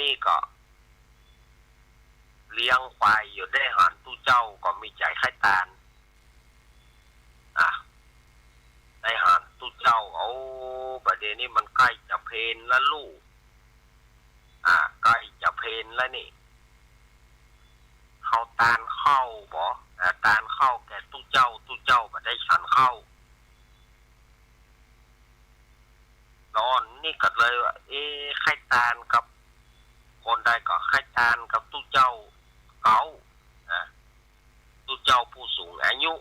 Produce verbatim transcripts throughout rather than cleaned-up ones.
นี่ก็เลี้ยงควายอยู่ ได้หันตุ๊เจ้าก็มีใจ๋ใค่ตาน อ่ะ ได้หันตุ๊เจ้า โอ้ บ่าเดี่ยวนี้มันใก้จะเพลแล้วลูก อ่ะ ใก้จะเพลแล้วนี่ เฮาตานข้าวบ่ อ่ะ ตานข้าวแก่ตุ๊เจ้า ตุ๊เจ้าบ่ได้ฉันข้าว ละอ่อนนี่ก็เลยว่า เอ๊ะ ใค่ตานกับ คนใดก็ใค่ตานกับตุ๊เจ้าเก๊า นะ ตุ๊เจ้าผู้สูงอายุ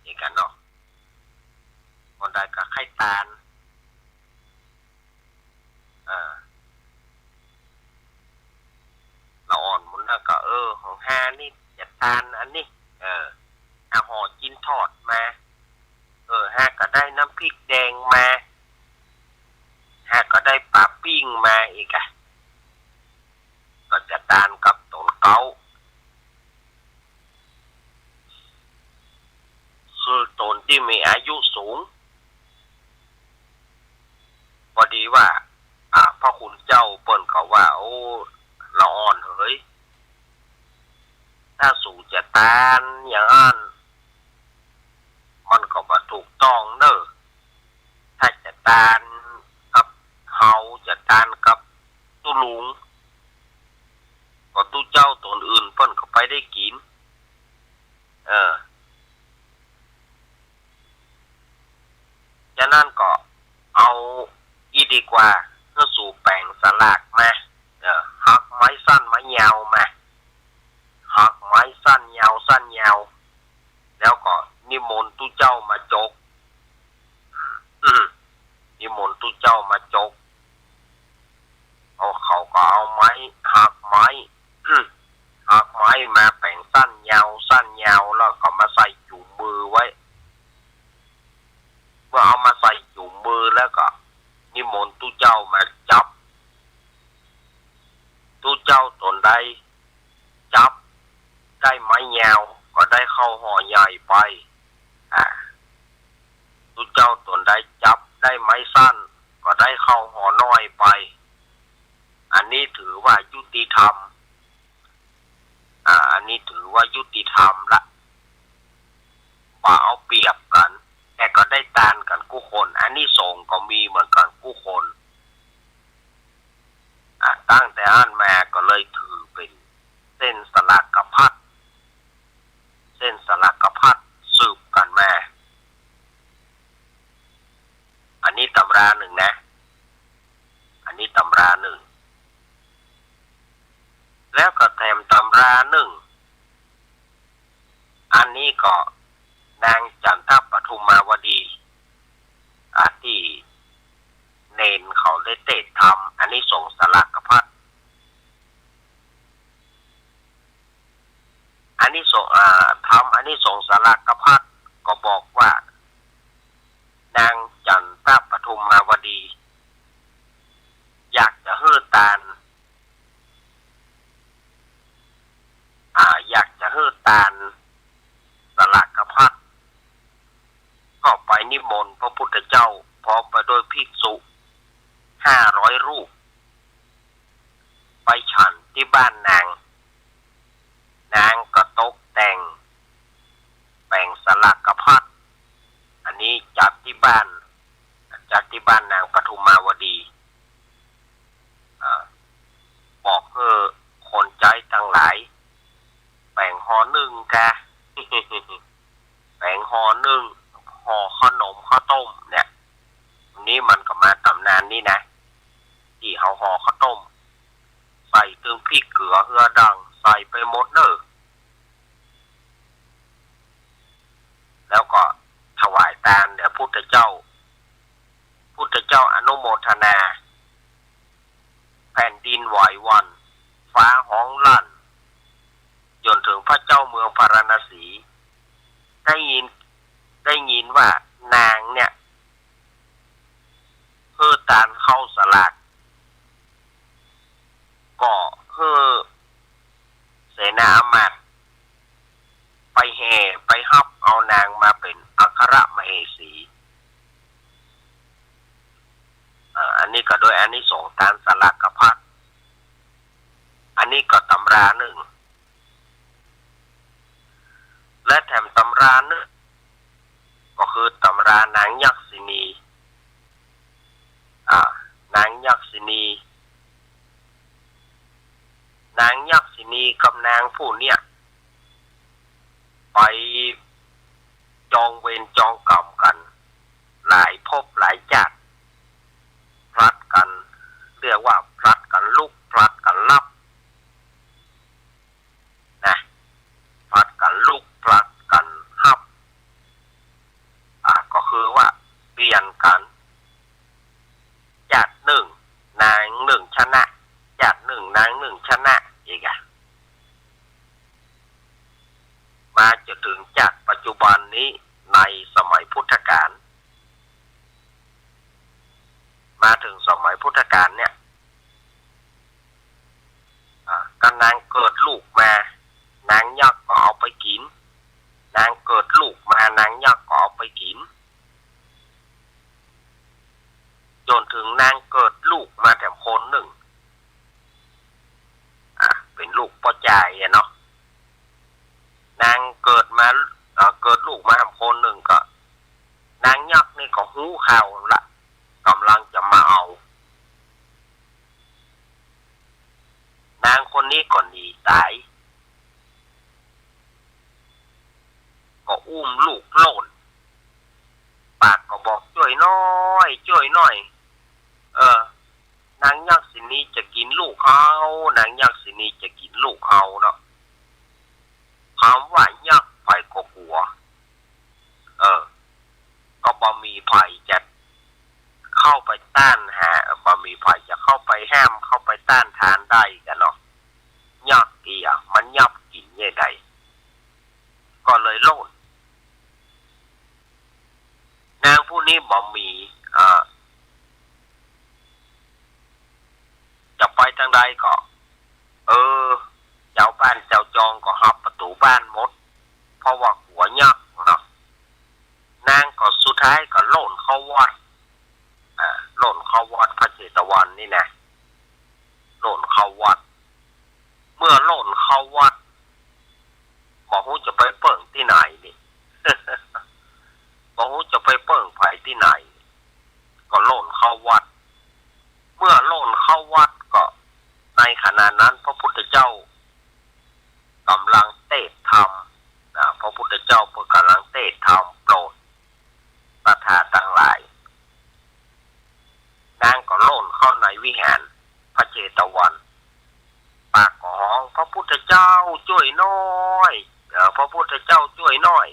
นี่กั๋นเนาะ คนใดก็ใค่ตาน เออ ละอ่อนหมุนแล้วก็ เออ ของฮานี่จะตานอันนี้ เออ เอาห่อจิ๊นทอดมา เออ ฮาก็ได้น้ำพริกแดงมา ฮาก็ได้ป๋าปิ้งมาอีกอะ ก็จะตานกับต๋นเก๊า คือต๋นตี้มีอายุสูง พอดีว่า อ่า พระคุณเจ้าเปิ้นก็ว่า โอ้ ละอ่อนเหย ถ้าสูจะตานอย่างอั้น มันก็บ่ถูกต้องเน่อ ถ้าจะตานกับเฮา จะตานกับตุ๊ลุง ก็ตุ๊เจ้าต๋นอื่นเปิ้นก็ไปได้กิ๋น เออ ฉะนั้นก็เอาอี้ดีกว่า หื้อสูแป๋งสลากมา เออ หักไม้สั้นไม้ยาวมา หักไม้สั้นยาว สั้นยาว แล้วก็นิมนต์ตุ๊เจ้ามาจก อืม นิมนต์ตุ๊เจ้ามาจก เอา เขาก็เอาไม้ หักไม้ อืม หักไม้มาแป๋งสั้นยาว สั้นยาว แล้วก็มาใส่จุ่มมือไว้ เมื่อเอามาใส่จุ่มมือแล้วก็นิมนต์ตุ๊เจ้ามาจับ ตุ๊เจ้าต๋นใดจับได้ไม้ยาวก็ได้ข้าวห่อใหญ่ไป อ่า ตุ๊เจ้าต๋นใดจับได้ไม้สั้นก็ได้ข้าวห่อน้อยไป อันนี้ถือว่ายุติธรรม อ่า อันนี้ถือว่ายุติธรรมละ บ่เอาเปรียบกั๋น แต่ก็ได้ตานกั๋นกู้คน อานิสงส์ก็มีเหมือนกั๋นกู้คน อ่า ตั้งแต่อั้นมาก็เลยถือเป๋นเส้นสลากภัตตร์ เส้นสลากภัตตร์สืบกั๋นมา อันนี้ตำรานึ่งนะ อันนี้ตำรานึ่ง แล้วก็แถมตำรานึ่ง อันนี้ก็นางจันทปทุมมาวดี อ่า ตี้เณรเขาได้เตสน์ทำอานิสงส์สลากภัตตร์ อานิสงส์ อ่า ทำอานิสงส์สลากภัตตร์ ก็บอกว่า นางจันทปทุมมาวดี อยากจะหื้อตาน อ่า อยากจะหื้อตานสลากภัตตร์ ก็ไปนิมนต์พระพุทธเจ้าพร้อมไปด้วยภิกษุห้าร้อยรูป ไปฉันตี้บ้านนาง นางก็ตกแต่งแป๋งสลากภัตตร์ อันนี้จัดตี้บ้าน จัดตี้บ้านนางปทุมมาวดี อ่า บอกหื้อคนใจ๊ตังหลาย แป๋งห่อนึ่งกา แป๋งห่อนึ่ง ห่อข้าวหนมข้าวต้มเนี่ย นี่มันก็มาต๋ำนานนี่นะ ตี้เฮาห่อข้าวต้ม ใส่ตึงพริกเกลือเฮือดัง ใส่ไปหมดเน่อ แล้วก็ถวายตานแด่พุทธเจ้า พุทธเจ้าอนุโมทนา แผ่นดินไหวหวั่น ฟ้าฮ้องลั่น จ๋นเถิงพระเจ้าเมืองพาราณสี ได้ยิน ได้ยินว่านางเนี่ย หื้อตานข้าวสลาก ก็หื้อเสนาอามาตย์ไปแห่ไปฮับเอานางมาเป๋นอัครมเหสี เอ่อ อันนี้ก็โดยอานิสงส์ตานสลากภัตตร์ นี่ก็ตำรานึ่ง และแถมตำรานึ่ง ก็คือตำรานางยักษินี อ่า นางยักษินี นางยักษินีกับนางผู้เนี้ย ไปจองเวรจองกรรมกั๋น หลายภพหลายจาติ ผลัดกั๋น เรียกว่าผลัดกั๋นลุก ผลัดกั๋นหลับ นะ ผลัดกั๋นลุก ผลัดกั๋นหลับ อ่า ก็คือว่าเปลี่ยนกั๋น จาตินึ่งนางนึ่งชนะ จาตินึ่งนางนึ่งชนะ อีกอะ มาจ๋นเถิงจาติปัจจุบันนี้ ในสมัยพุทธกาล มาเถิงสมัยพุทธกาลเนี่ย อ่า ก็นางเกิดลูกมา นางยักษ์ก็เอาไปกิ๋น นางเกิดลูกมา นางยักษ์ก็เอาไปกิ๋น จ๋นเถิงนางเกิดลูกมาแถมคนนึ่ง อ่า เป๋นลูกป้อจายอะเนาะ นางเกิดมา เอ่อ เกิดลูกมาแถมคนนึ่งก็ นางยักษ์นี่ก็ฮู้ข่าวละ ก่ำลังจะมาเอา นางคนนี้ก็หนีต๋าย ก็อุ้มลูกโล่น ปากก็บอก "จ้วยหน้อย จ้วยหน้อย เออ นางยักษินีจะกิ๋นลูกเฮา นางยักษินีจะกิ๋นลูกเฮา" เนาะ ความว่ายักษ์ใผก็กั๋ว เออ ก็บ่มีใผจะเข้าไปต้านหา บ่มีใผจะเข้าไปห้าม เข้าไปต้านทานได้กั๋นเนาะ ยักษ์เอี้ย มันยับกิ๋นเยียะใด ก็เลยโล่น นางผู้นี้บ่มี เอ่อ จะไปตางใดก็ เออ จาวบ้านจาวจองก็หับประตู๋บ้านหมด เพราะว่ากั๋วยักษ์เนาะ นางก็สุดท้ายก็โล่นเข้าวัด อ่า โล่นเข้าวัดพระเชตวันนี่นะ โล่นเข้าวัด เมื่อโล่นเข้าวัด บ่ฮู้จะไปเปิ้งตี้ไหนนี่ บ่ฮู้จะไปเปิ้งใผตี้ไหน ก็โล่นเข้าวัด เมื่อโล่นเข้าวัดก็ ในขณะนั้นพระพุทธเจ้าก่ำลังเตสน์ธรรม นะ พระพุทธเจ้าเปิ้นก่ำลังเตสน์ธรรมโปรดศรัทธาตังหลาย นางก็โล่นเข้าในวิหารพระเชตวัน ปากก็ฮ้อง "พระพุทธเจ้าจ้วยหน้อย เออ พระพุทธเจ้าจ้วยหน้อย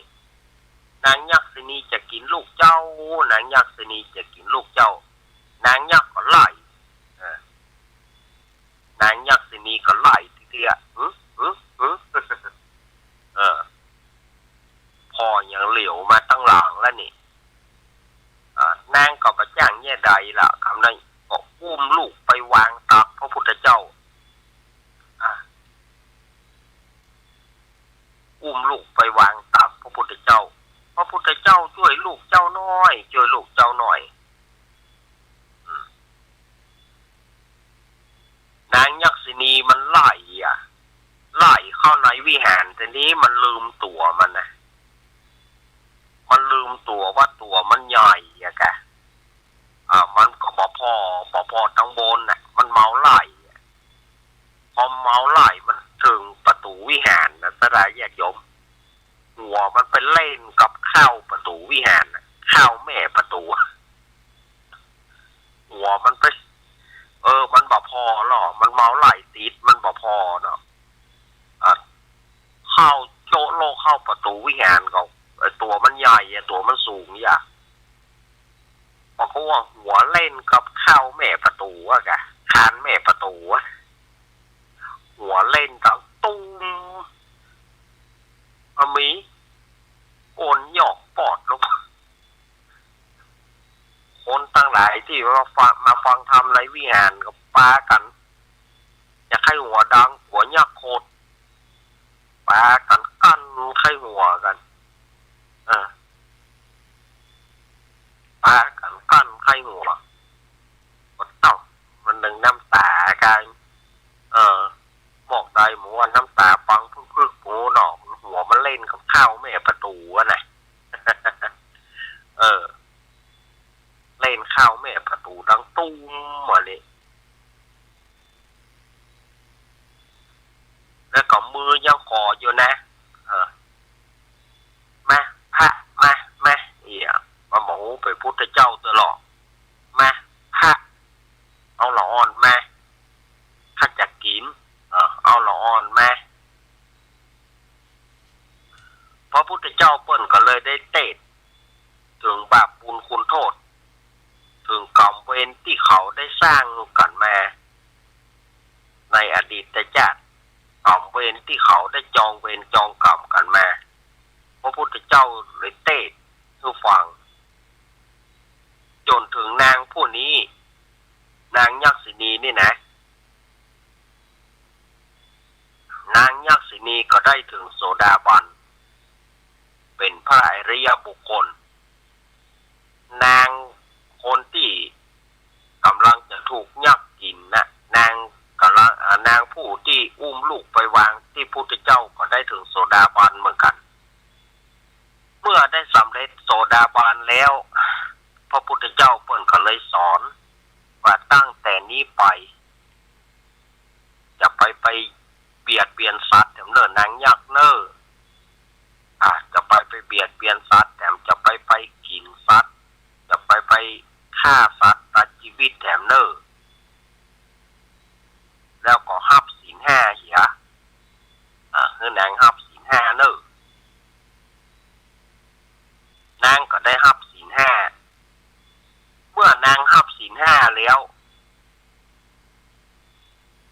นางยักษินีจะกิ๋นลูกเจ้า นางยักษินีจะกิ๋นลูกเจ้า" นางยักษ์ก็ไล่ เออ นางยักษินีก็ไล่ทีเดียว "หึ หึ หึ เออ ผ่อหยังเหลียวมาตังหลังแล้วนี่" อ่า นางก็บ่จ้างเยียะใดละ กำนั้นก็อุ้มลูกไปวางตักพระพุทธเจ้า อ่า อุ้มลูกไปวางตักพระพุทธเจ้า "พระพุทธเจ้าจ้วยลูกเจ้าหน้อย จ้วยลูกเจ้าหน้อย" อืม นางยักษินีมันไล่อะ ไล่เข้าในวิหาร ทีนี้มันลืมตั๋วมันนะ มันลืมตั๋วว่าตั๋วมันใหญ่อะกะ อ่า มันก็บ่ผ่อ บ่ผ่อตังบนน่ะ มันเมาไล่อะ พอเมาไล่มันเถิงประตู๋วิหารนะ ศรัทธาญาติโยม หัวมันไปเล่นกับเข้าประตู๋วิหารน่ะ เข้าแม่ประตู๋ หัวมันไป เออ มันบ่ผ่อหรอก มันเมาไล่ติด มันบ่ผ่อเนาะ อ่ะ เข้าโจ๊ะโลกเข้าประตู๋วิหารก็ ไอ้ตั๋วมันใหญ่อะ ตั๋วมันสูงอย่า ปรากฏว่าหัวเล่นกับเข้าแม่ประตู๋อะกะ คานแม่ประตู๋อะ หัวเล่นกับตุ้ม อะมี ก้นหยอกปอดลง คนตังหลายตี้มาฟัง มาฟังธรรมในวิหารก็ปากั๋น จะใค่หัวดัง กั๋วยักษ์โขด ปากั๋นกั้นใค่หัวกั๋น เออ ปากั๋นกั้นใค่หัว ก็เต้า มันนึ่งน้ำต๋ากั๋น เออ หม ตูมมานี่ แล้วก็มือยังขออยู่นะ เออ มา พระ มา มา เอี่ย มาบอก โอ้ เป๋นพุทธเจ้าตวยเหรอ มา พระ เอาละอ่อนมา ข้าจะกิ๋น เออ เอาละอ่อนมา พระพุทธเจ้าเปิ้นก็เลยได้เตศน์เถิงบาปบุญคุณโทษ เถิงกรรมเวรตี้เขาได้สร้างกั๋นมา ในอดีตชาติ กรรมเวรตี้เขาได้จองเวรจองกรรมกั๋นมา พระพุทธเจ้าเลยเตศน์หื้อฟัง จ๋นเถิงนางผู้นี้ นางยักษินีนี่นะ นางยักษินีก็ได้เถิงโสดาบัน เป๋นพระอริยบุคคล นางคนตี้ก่ำลังจะถูกยักษ์กิ๋นนะ นางก่ำลัง อ่า นางผู้ตี้อุ้มลูกไปวางตี้พุทธเจ้าก็ได้เถิงโสดาบันเหมือนกั๋น เมื่อได้สำเร็จโสดาบันแล้ว พระพุทธเจ้าเปิ้นก็เลยสอนว่าตั้งแต่นี้ไป จะไป ไปเบียดเบียนสัตว์แถมเน่อนางยักษ์เน่อ อ่ะ จะไป ไปเบียดเบียนสัตว์แถม จะไป ไปกิ๋นสัตว์ จะไป ไปฆ่าสัตว์ตัดจีวิตแถมเน่อ แล้วก็ฮับศีลห้าเหีย อ่ะ หื้อนางฮับศีลห้าเน่อ นางก็ได้ฮับศีลห้า เมื่อนางฮับศีลห้าแล้ว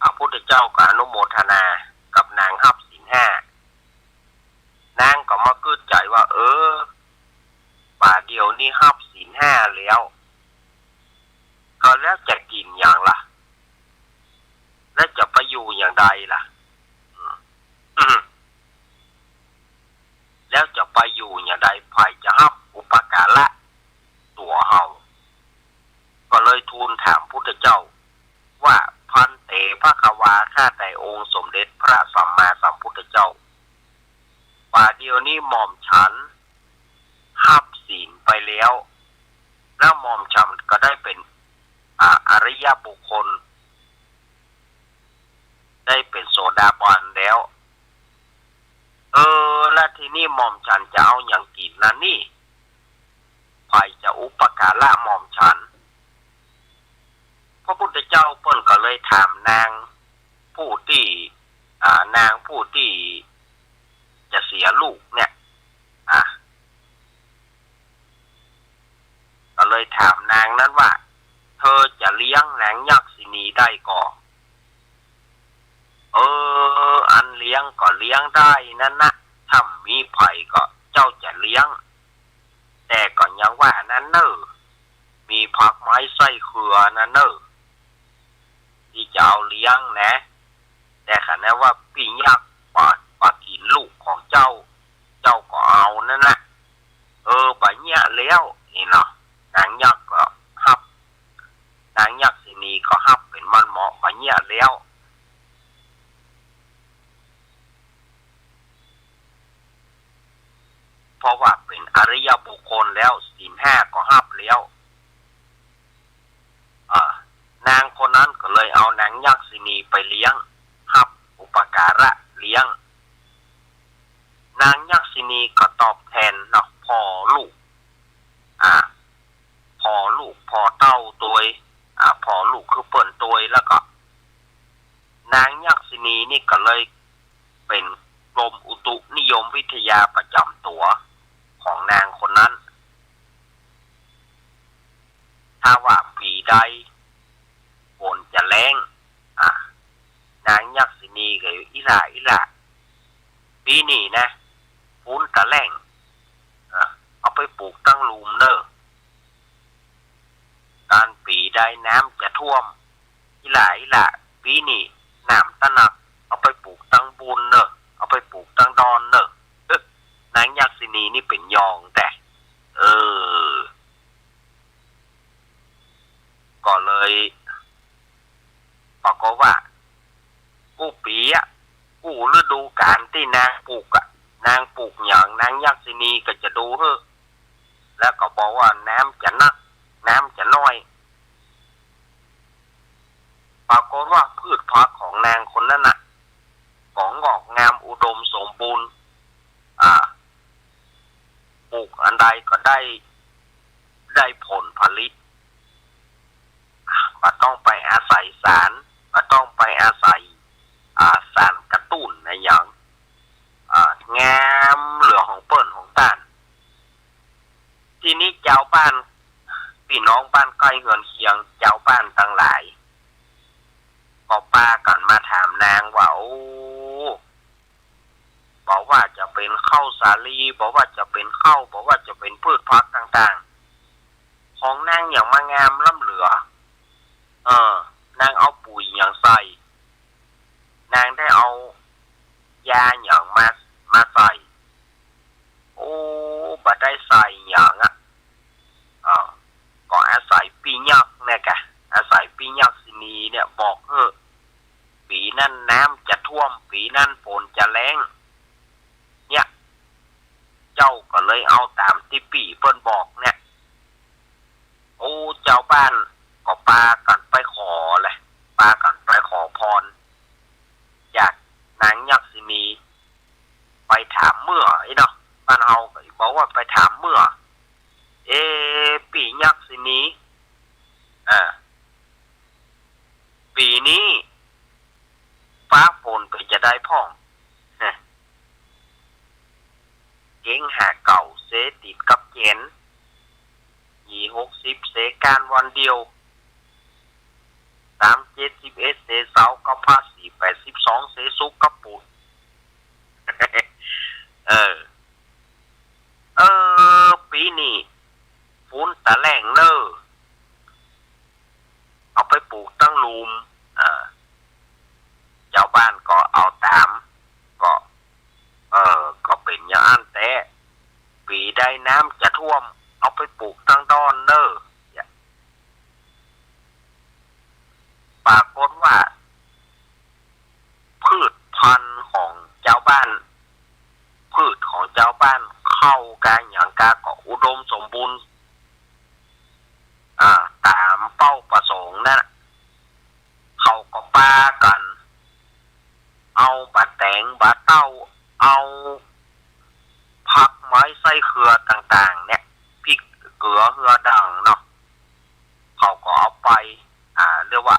พระพุทธเจ้าก็อนุโมทนากับนางฮับศีลห้า นางก็มากึ๊ดใจ๋ว่า เออ บ่าเดี่ยวนี้ฮับศีลห้าแล้ว ก็แล้วจะกิ๋นหยังล่ะ แล้วจะไปอยู่อย่างใดล่ะ อืม อืม แล้วจะไปอยู่อย่างใด ใผจะฮับอุปการะตั๋วเฮา ก็เลยทูลถามพุทธเจ้าว่า ภันเต ภะคะวา ข้าแต่องค์สมเด็จพระสัมมาสัมพุทธเจ้า บ่าเดี่ยวนี้หม่อมฉันฮับศีลไปแล้ว แล้วหม่อมฉันก็ได้เป๋น อ่า อริยบุคคล ได้เป๋นโสดาบันแล้ว เออ แล้วทีนี้หม่อมฉันจะเอาหยังกิ๋นล่ะนี่ ใผจะอุปการะหม่อมฉัน พระพุทธเจ้าเปิ้นก็เลยถามนางผู้ตี้ อ่า นางผู้ตี้จะเสียลูกเนี่ย อ่า ก็เลยถามนางนั้นว่า เธอจะเลี้ยงนางยักษินีได้ก่อ เออ อันเลี้ยงก็เลี้ยงได้นั้นนะ ถ้ามีใผก็เจ้าจะเลี้ยง แต่ก็ยังว่านั้นเน่อ มีผักไม้ไส้เครือนั้นเน่อ ตี้จะเอาเลี้ยงนะ แต่ขะนั้นว่าปี้ยักษ์บ่ บ่กิ๋นลูกของเจ้า เจ้าก็เอานั้นนะ เออ บ่าเยียะแล้ว นี่เนาะ นางยักษ์ก็ฮับ นางยักษินีก็ฮับเป๋นม่านเหมาะ บ่าเยียะแล้ว เพราะว่าเป๋นอริยบุคคลแล้ว ศีลห้าก็ฮับแล้ว เอ่อ นางคนนั้นก็เลยเอานางยักษินีไปเลี้ยง ฮับอุปการะเลี้ยง นางยักษินีก็ตอบแตนเนาะ ผ่อลูก อ่า ผ่อลูกผ่อเต้าตวย อ่า ผ่อลูกคือเปิ้นตวย แล้วก็ นางยักษินีนี่ก็เลยเป๋นกรมอุตุนิยมวิทยาประจ๋ำตั๋วของนางคนนั้น ถ้าว่าปี๋ใดฝนจะแล้ง อ่า นางยักษินีก็ อี่หล้า อี่หล้า ปี๋นี้นะ ฝนจะแล้ง อ่า เอาไปปลูกตังลุ่มเน่อ กั๋นปี๋ใดน้ำจะท่วม อี่หล้า อี่หล้า ปี๋นี้น้ำตะหนัก เอาไปปลูกตังบุนเน่อ เอาไปปลูกตังดอนเน่อ เอ๊ะ นางยักษินีนี่เป๋นยองแต๊ เออ ก็เลย ปรากฏว่า กู้ปี๋อะ กู้ฤดูกาลตี้นางปลูกอะ นางปลูกหยัง นางยักษินีก็จะดูหื้อ แล้วก็บอกว่าน้ำจะนัก น้ำจะน้อย ได้ ได้ผลผลิต บ่ต้องไปอาศัยสาร บ่ต้องไปอาศัย อ่า สารกระตุ้นอะหยัง อ่า งามเหลือของเปิ้นของต้าน ทีนี้จาวบ้าน ปี้น้องบ้านใก้เฮือนเคียง จาวบ้านตังหลาย ก็ปากั๋นมาถามนางว่า โอ้ บ่ว่าจะเป๋นข้าวสาลี บ่ว่าจะเป๋นข้าว บ่ว่าจะเป๋นพืชผักต่างๆ ของนางหยังมางามล้ำเหลือ เออ นางเอาปุ๋ยหยังใส่ นางได้เอายาหยังมา มาใส่ โอ้ บ่ได้ใส่หยังอะ เออ ก็อาศัยปี้ยักษ์เนี่ยกะ อาศัยปี้ยักษินีเนี่ยบอกหื้อ ปี๋นั้นน้ำจะท่วม ปี๋นั้นฝนจะแล้ง เนี่ย เจ้าก็เลยเอาต๋ามตี้ปี้เปิ้นบอกเนี่ย โอ้ จาวบ้านก็ปากั๋นไปขอแหละ ปากั๋นไปขอพร จากนางยักษินี ไปถามเมื่อ อี้เนาะ บ้านเฮาก็บอกว่าไปถามเมื่อ เอ ปี้ยักษินี อ่า ปี๋นี้ ฟ้าฝนเป๋นจาใดพ่อง เก๋งหาเก๋าเซ ติดกับแจ๋น ยี่หกสิบเซ ก้านวันเดียว สามเจ็ดสิบเอ็ดเซ เสาร์กับพระ สี่แปดสิบสองเซ ศุกร์กับปุธ เออ เออ ปี๋นี้ ฝนตะแล้งเน่อ เอาไปปลูกตังลุ่ม อ่า จาวบ้านก็เอาต๋าม ก็ เออ ก็เป๋นอย่างอั้นแต๊ ปี๋ใดน้ำจะท่วม เอาไปปลูกตังดอนเน่อ เนี่ย ปรากฏว่า พืชพันธุ์ของจาวบ้าน พืชของจาวบ้าน ข้าวกาหยังกาก็อุดมสมบูรณ์ อ่า ต๋ามเป้าประสงค์นั้น เขาก็ปากั๋น เอาบ่าแต๋ง บ่าเต้า เอาผักไม้ไส้เครือต่างๆ เนี่ย พริกเกลือเฮือด่างเนาะ เขาก็เอาไป อ่า เรียกว่า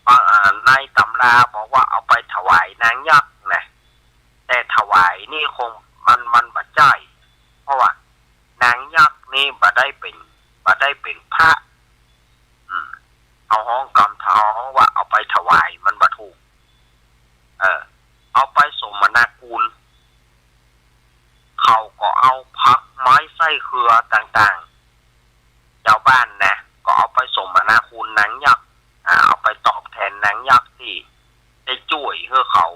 บาง อ่า ในตำราบอกว่าเอาไปถวายนางยักษ์นะ แต่ถวายนี่คงมัน มันบ่ใจ้ เพราะว่านางยักษ์นี่บ่ได้เป๋น บ่ได้เป๋นพระ อืม เอาฮ้องกำ เอาฮ้องว่าเอาไปถวายมันบ่ถูก เออ เอาไปสมนาคุณ เขาก็เอาผักไม้ไส้เครือต่างๆ จาวบ้านนะ ก็เอาไปสมนาคุณนางยักษ์ อ่า เอาไปตอบแตนนางยักษ์ตี้ได้จ้วยหื้อเขา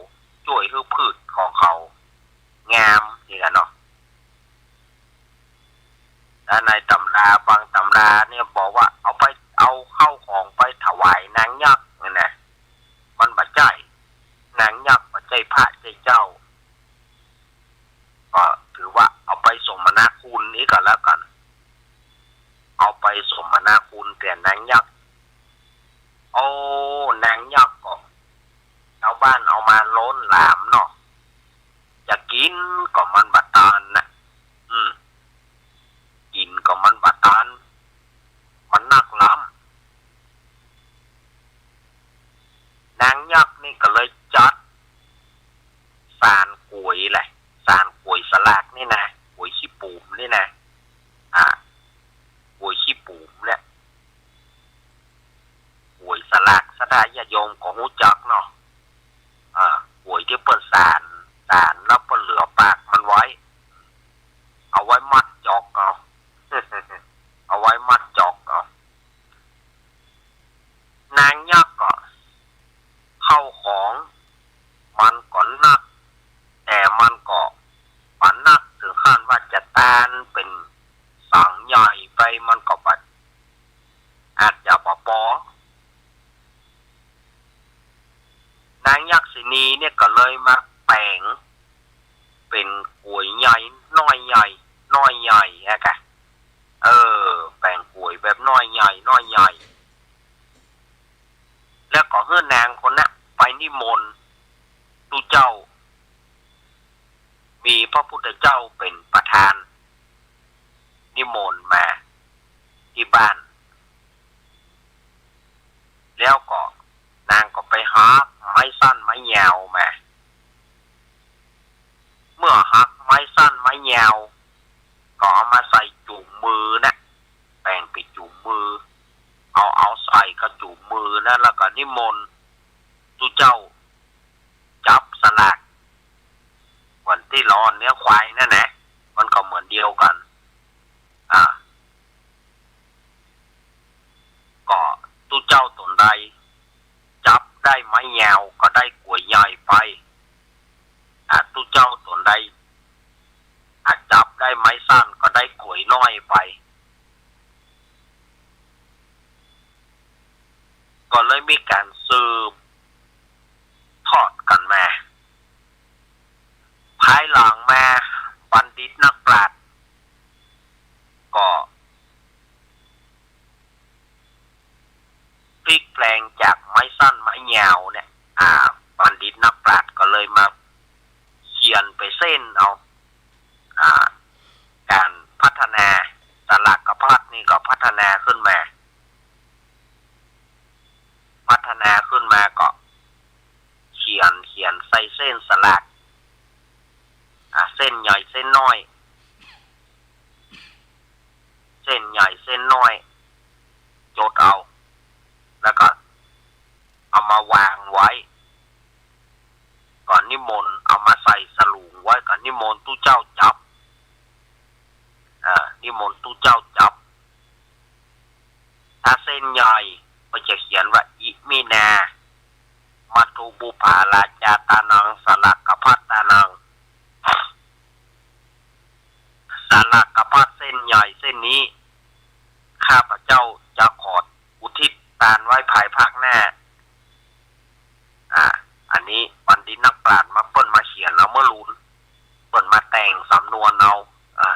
จ้วยหื้อพืชของเขางาม นี่แหละเนาะ และในตำรา บางตำราเนี่ยบอกว่าเอาไป เอาข้าวของไปถวายนางยักษ์เนี่ยนะ มันบ่ใจ้ นางยักษ์บ่ใจ้พระใจ้เจ้า ก็ถือว่าเอาไปสมนาคุณนี้ก็แล้วกั๋น เอาไปสมนาคุณแก่นางยักษ์ โอ้ นางยักษ์ก็ จาวบ้านเอามาล้นหลามเนาะ จะกิ๋นก็มันบ่ตันนะ อืม กิ๋นก็มันบ่ตัน มันนักล้ำ นางยักษ์นี่ก็เลยจัดสานก๋วยแหละ สานก๋วยสลากนี่นะ ก๋วยขี้ปูมนี่นะ อ่า ก๋วยขี้ปูมเนี่ย ก๋วยสลาก ศรัทธาญาติโยมก็ฮู้จักเนาะ อ่า ก๋วยตี้เปิ้นสาน สานแล้วเปิ้นเหลือปากมันไว้ เอาไว้มัดจอกเอา เอาไว้มัดจอกเอา นางยักษ์ก็ ข้าวของมันก็นัก แต่มันก็บ่นักเถิงขั้นว่าจะตานเป๋นสังใหญ่ไป มันก็บ่ อาจจะบ่ปอ นางยักษินีเนี่ยก็เลยมาแป๋งเป๋นก๋วยใหญ่ น้อยใหญ่ น้อยใหญ่อะกะ เออ แป๋งก๋วยแบบน้อยใหญ่ น้อยใหญ่ แล้วก็หื้อนางคนนั้นไปนิมนต์ตุ๊เจ้า มีพระพุทธเจ้าเป๋นประธาน นิ นั้นแล้วก็นิมนต์ตุ๊เจ้าจับสลาก เหมือนตี้หลอเนื้อควายนั่นแหละ มันก็เหมือนเดียวกั๋น อ่า ก็ตุ๊เจ้าต๋นใดจับได้ไม้ยาวก็ได้ก๋วยใหญ่ไป อ่า ตุ๊เจ้าต๋นใด อ่า จับได้ไม้สั้นก็ได้ก๋วยน้อยไป ก็เลยมีก๋านสืบทอดกั๋นมา ภายหลังมาบัณฑิตนักปราชญ์ก็ พลิกแปลงจากไม้สั้นไม้ยาวเนี่ย อ่า บัณฑิตนักปราชญ์ก็เลยมาเขียนไปเส้นเอา อ่า ก๋านพัฒนาสลากพัดนี่ก็พัฒนาขึ้นมา พัฒนาขึ้นมาก็เขียน เขียนใส่เส้นสลาก อ่า เส้นใหญ่เส้นน้อย เส้นใหญ่เส้นน้อย จดเอา แล้วก็เอามาวางไว้ ก็นิมนต์เอามาใส่สลุงไว้ ก็นิมนต์ตุ๊เจ้าจับ อ่า นิมนต์ตุ๊เจ้าจับ ถ้าเส้นใหญ่ก็จะเขียนว่า อิมินา มัทธุบุปผาราชาตานัง สลากพัตตานัง สลากพัดเส้นใหญ่เส้นนี้ ข้าพเจ้าจะขออุทิศตานไว้ภายภาคหน้า อ่า อันนี้บัณฑิตนักปราชญ์มา เปิ้นมาเขียนเอาเมื่อลูน เปิ้นมาแต่งสำนวนเอา อ่า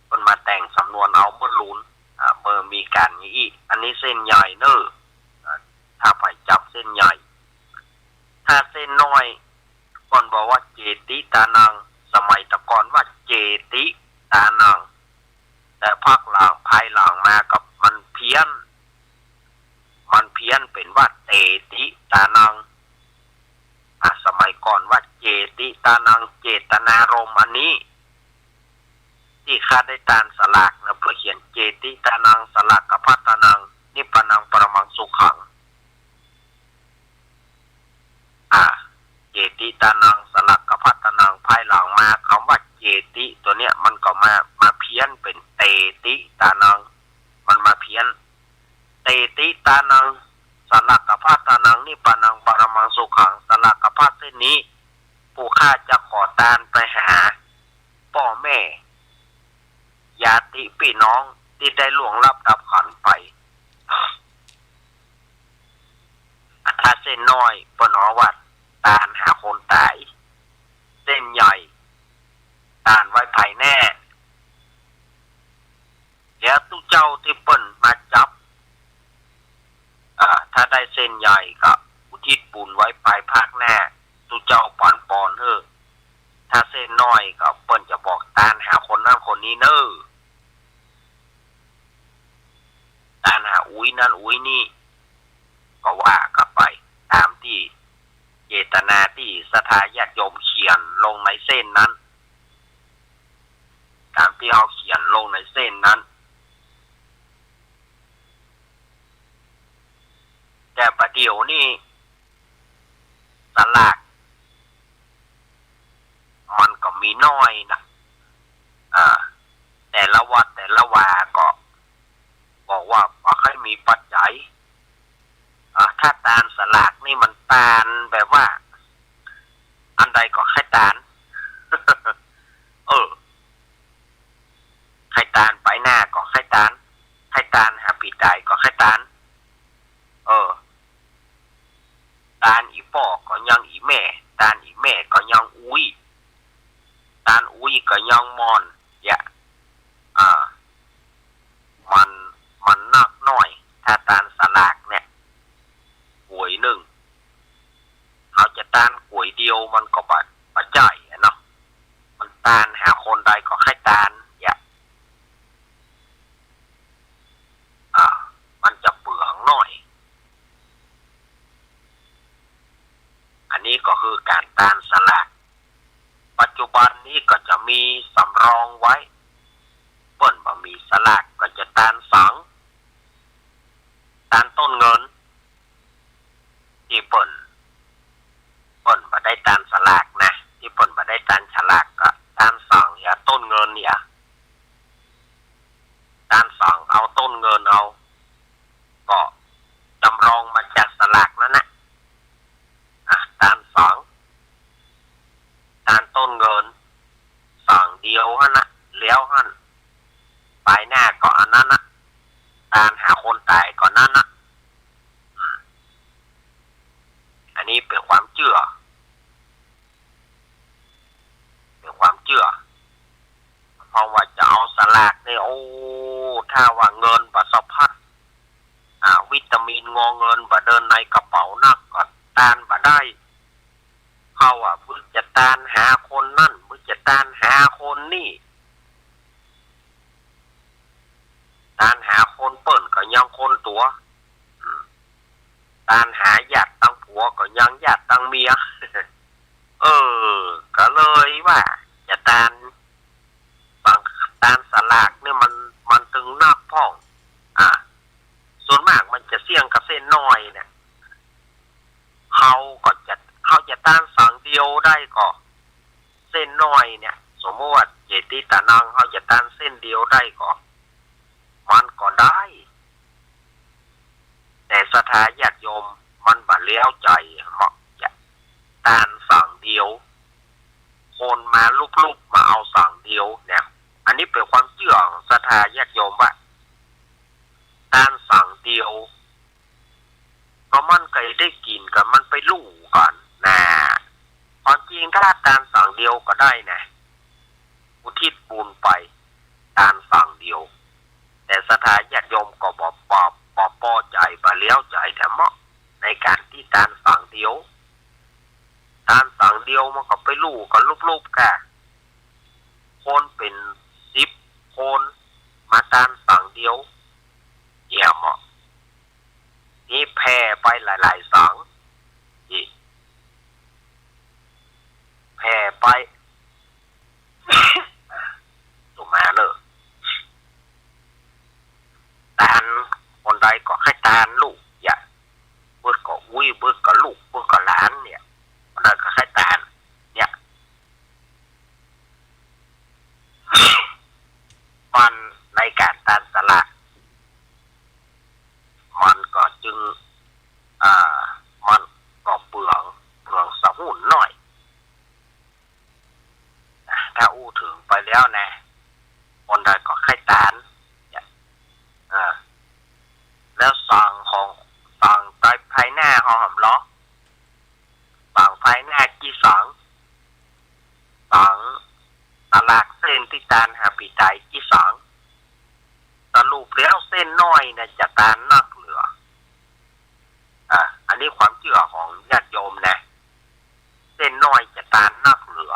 เปิ้นมาแต่งสำนวนเอาเมื่อลูน อ่า เมื่อมีก๋านอย่างอี้ อันนี้เส้นใหญ่เน่อ อ่า ถ้าใผจับเส้นใหญ่ ถ้าเส้นน้อย ก่อนบอกว่า เจติตานัง สมัยตะก่อนว่า เจติตานัง แต่ภาคหลัง ภายหลังมากับมันเพี้ยน มันเพี้ยนเป๋นว่า เตติตานัง อ่ะ สมัยก่อนว่า เจติตานัง เจตนารมณ์อันนี้ ตี้ข้าได้ตานสลากนะ เปิ้นเขียน เจติตานัง สลากพัตตานัง นิพพานัง ปรมังสุขัง อ่า เจติตานัง สลากพัตตานัง ภายหลังมาคำว่า เจติ ตัวเนี้ยมันก็มา มาเพี้ยนเป๋น เตติตานัง มันมาเพี้ยน เตติตานัง สลากพัตตานัง นิพพานัง ปรมังสุขัง สลากพัดเส้นนี้ ผู้ข้าจะขอตานไปหาป้อแม่ ญาติปี้น้องตี้ได้ล่วงลับดับขันไป ถ้าเส้นน้อยเปิ้นฮ้องว่า ตานหาคนต๋าย เส้นใหญ่ ตานไว้ภายหน้า แล้วตุ๊เจ้าตี้เปิ้นมาจับ อ่า ถ้าได้เส้นใหญ่ก็อุทิศบุญไว้ภายภาคหน้า ตุ๊เจ้าปั๋นปอนหื้อ ถ้าเส้นน้อยก็เปิ้นจะบอกตานหาคนนั้นคนนี้เน่อ ตานหาอุ๊ยนั้นอุ๊ยนี่ ก็ว่ากั๋นไป ต๋ามตี้เจตนาตี้ศรัทธาญาติโยมเขียนลงในเส้นนั้น ต๋ามตี้เฮาเขียนลงในเส้นนั้น แต่บ่าเดี่ยวนี้สลากมันก็มีน้อยนะ อ่า แต่ละวัดแต่ละวาก็บอกว่าบ่ค่อยมีปัจจัย อ่า ถ้าตานสลากนี่มันตานแบบว่า อันใดก็ใค่ตาน เออ ใค่ตานไปหน้าก็ใค่ตาน ใค่ตานหาปี้ต๋ายก็ใค่ตาน เออ ตานอี่ป้อก็ยังอี่แม่ ตานอี่แม่ก็ยังอุ๊ย ตานอุ๊ยก็ยังม่อน เยียะ อ่า มัน มันนักน้อย ถ้าตานสลากเนี่ย ก๋วยนึ่ง เฮาจะตานก๋วยเดียวมันก็บ่ บ่ใจ้อะเนาะ มันตานหาคนใดก็ใค่ตาน เยียะ อ่า มันจะเปืองน้อย อันนี้ก็คือก๋านตานสลาก ปัจจุบันนี้ก็จะมีสำรองไว้ เปิ้นบ่มีสลากก็จะตานสัง ตานต้นเงิน เอา ก็จำลองมาจากสลากนั้นนะ อ่ะ ตานสอง ตานต้นเงิน สองเดียวหั้นนะ แล้วหั้น ปายหน้าก็อันนั้นนะ ตานหาคนต๋ายก็นั้นนะ อืม อันนี้เป๋นความเจื้อ เป๋นความเจื้อ เพราะว่าจะเอาสลากนี่ โอ้ ถ้าว่าเงินบ่สะพัด อ่า วิตามินงอเงินบ่เดินในกระเป๋านัก ก็ตานบ่ได้ เขาว่า มึงจะตานหาคนนั้น มึงจะตานหาคนนี้ ตานหาคนเปิ้นก็ยังคนตั๋ว อืม ตานหาญาติตังผัวก็ยังญาติตังเมีย เออ ก็เลยว่า จะตาน ตานสลากนี่มัน มันตึงนักพ่อง อ่า ส่วนมากมันจะเสี่ยงกับเส้นน้อยเนี่ย เขาก็จะ เขาจะตานสองเดียวได้ก็ เส้นน้อยเนี่ย สมมุติว่าเจติตานังเขาจะตานเส้นเดียวได้ก็ มันก็ได้ แต่ศรัทธาญาติโยมมันบ่แล้วใจ๋ เหมาะจะตานสองเดียว คนมาลุบๆ มาเอาสองเดียวเนี่ย อันนี้เป๋นความเจื้อของศรัทธาญาติโยมว่า ตานสองเดียว ก็มันใค่ได้กิ๋นก็มันไปลู่ก่อนนะ ความจริงถ้าตานสองเดียวก็ได้นะ อุทิศบุญไป ตานสองเดียว แต่ศรัทธาญาติโยมก็บ่ บ่ บ่ปอใจ๋ บ่แล้วใจ๋แถมเนาะ ในก๋านตี้ตานสองเดียว ตานสองเดียวมันก็ไปลู่กันลุบๆ ก่า คนเป๋นสิบคน มาตานสองเดียว เยี่ยมเนาะ นี่แผ่ไปหลายๆ สอง นี่ แผ่ไป ตุมาเน่อ ตาน คนใดก็ใค่ตานลู่ อย่า เบิดก็อุ้ย เบิดก็ลูก เบิดก็หลานเนี่ย คนใดก็ใค่ตาน เนี่ย มันในก๋านตานสลาก มันก็จึง อ่า มันก็เปลือง เปลืองสะหุนหน้อย นะ ถ้าอู้เถิงไปแล้วนะ คนใดก็ใค่ตาน เนี่ย อ่า แล้วสองของ สองตายภายหน้าของหำล้อ สองภายหน้ากี่สอง สองสลากเส้นตี้ตานหาปีต๋ายกี่สอง สรุปแล้วเส้นน้อยเนี่ยจะตานนักเหลือ อ่ะ อันนี้ความเจื้อของญาติโยมนะ เส้นน้อยจะตานนักเหลือ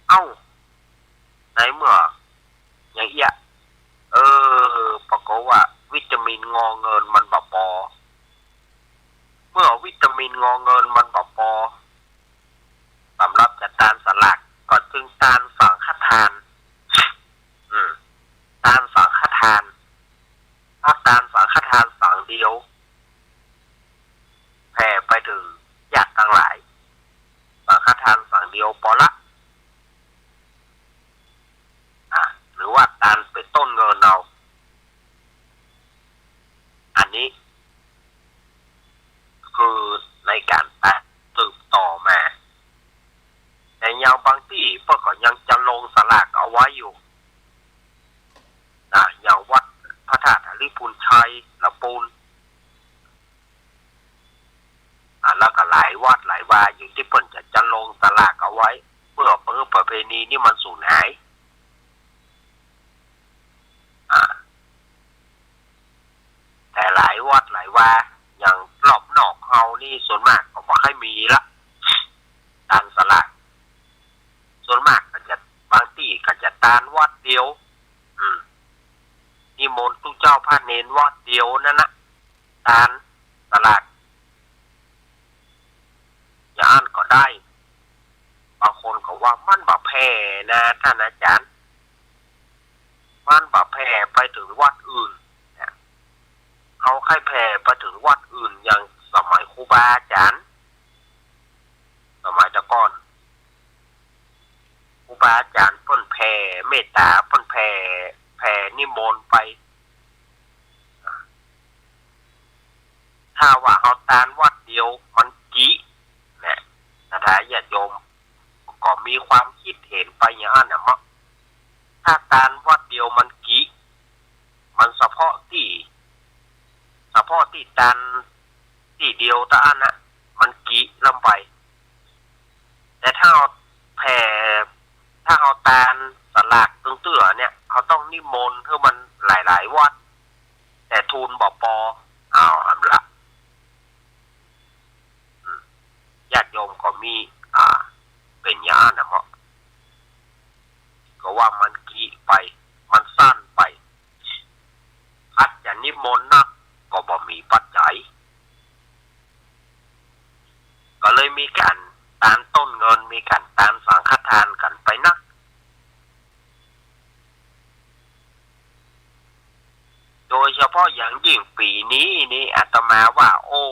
เอ้า ในเมื่ออย่างเอี้ย เออ ปรากฏว่าวิตามินงอเงินมันบ่ปอ เมื่อวิตามินงอเงินมันบ่ปอ สำหรับจะตานสลากก็จึงตานสังฆทาน อืม ตานสังฆทาน ถ้าตานสังฆทานสังเดียว แผ่ไปเถิงญาติตังหลาย สังฆทานสังเดียวปอละ อ่ะ หรือว่าตานเป๋นต้นเงินเอา อันนี้ คือในก๋านตานสืบต่อมา แต่อย่างบางตี้เปิ้นก็ยังจะลงสลากเอาไว้อยู่ นะ อย่างวัดพระธาตุหริภุญชัย ละปูน อ่ะ แล้วก็หลายวัดหลายวาอยู่ตี้เปิ้นจะ จะลงสลากเอาไว้ เปื้อ เปื้อประเพณีนี่มันสูญหาย อ่ะ แต่หลายวัดหลายวา อย่างรอบนอกเฮานี่ส่วนมากก็บ่ค่อยมีละ ตานสลาก ส่วนมากก็จะ บางตี้ก็จะตานวัดเดียว อืม นิมนต์ตุ๊เจ้าพระเณรวัดเดียวนั้นนะ ตานสลาก อย่างอั้นก็ได้ บางคนก็ว่ามันบ่แผ่นะต้านอาจ๋ารย์ มันบ่แผ่ไปเถิงวัดอื่นเนี่ย เฮาใค่แผ่ไปเถิงวัดอื่น อย่างสมัยครูบาอาจ๋ารย์ สมัยแต่ก่อน ครูบาอาจ๋ารย์เปิ้นแผ่เมตต๋า เปิ้นแผ่ แผ่นิมนต์ไป มันเฉพาะตี้ เฉพาะตี้ตานตี้เดียวเต้าอั้นนะ มันกิล้ำไป แต่ถ้าเฮาแผ่ ถ้าเฮาตานสลากตึงเตื้อเนี่ย เฮาต้องนิมนต์หื้อมันหลายๆ วัด แต่ทูลบ่ปอ เอาอำละ อืม ญาติโยมก็มี อ่า เป๋นอย่างนั้นนะเนาะ ก็ว่ามันกิไป มันสั้นไป คันจะนิมนต์นัก ก็บ่มีปัจจัย ก็เลยมีก๋านตานต้นเงิน มีก๋านตานสังฆทานกั๋นไปนัก โดยเฉพาะอย่างยิ่งปี๋นี้นี่ อาตมาว่า โอ้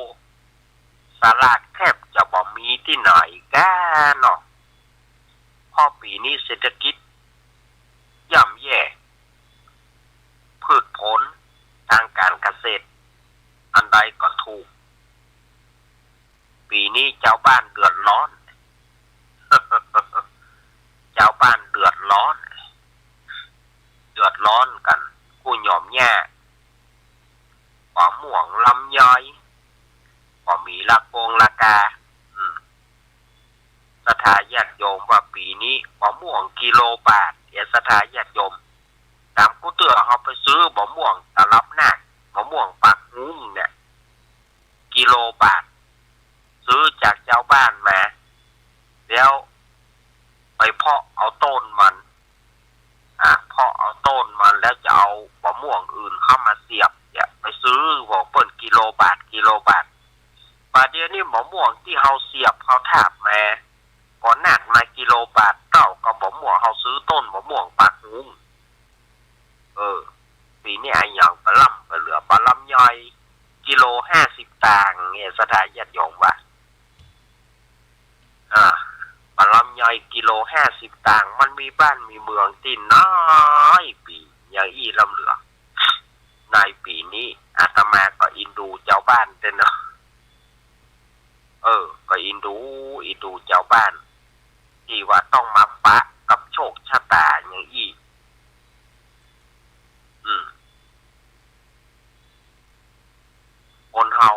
สลากแทบจะบ่มีตี้ไหนก้าเนาะ เพราะปี๋นี้เศรษฐกิจย่ำแย่ พืชผลตางก๋านเกษตรอันใดก็ถูก ปี๋นี้จาวบ้านเดือดร้อน จาวบ้านเดือดร้อน เดือดร้อนกั๋นกู้หย่อมแย่ บ่ม่วงลำไย บ่มีราคงราคา อืม ศรัทธาญาติโยมว่าปี๋นี้บ่ม่วงกิโลบาท เอียดศรัทธาญาติโยม ต๋ามกู้เตื้อเฮาไปซื้อบ่ม่วงตลับนาค บ่ม่วงปากฮุ้งเนี่ย กิโลบาท ซื้อจากจาวบ้านมา แล้วไปเพาะเอาต้นมัน อ่ะ เพาะเอาต้นมันแล้วจะเอาบ่ม่วงอื่นเข้ามาเสียบเนี่ย ไปซื้อของเปิ้นกิโลบาท กิโลบาท บ่าเดี่ยวนี้บ่ม่วงตี้เฮาเสียบเฮาถากมา ก็นักมากิโลบาทเต้ากับบ่ม่วงเฮาซื้อต้นบ่ม่วงปากฮุ้ง เออ ปี๋นี้อะหยังปะล่ำปะเหลือ ปะลำไยกิโลห้าสิบตางค์เนี่ย ศรัทธาญาติโยมว่า อ่า ปะลำไยกิโลห้าสิบตางค์ มันมีบ้านมีเมืองตี้ไหนปี๋อย่างอี้ล้ำเหลือ ในปี๋นี้อาตมาก็อินดูจาวบ้านเต้าเนาะ เออ ก็อินดู อินดูจาวบ้าน ตี้ว่าต้องมาปะกับโชคชะตาอย่างอี้ อืม คนเฮา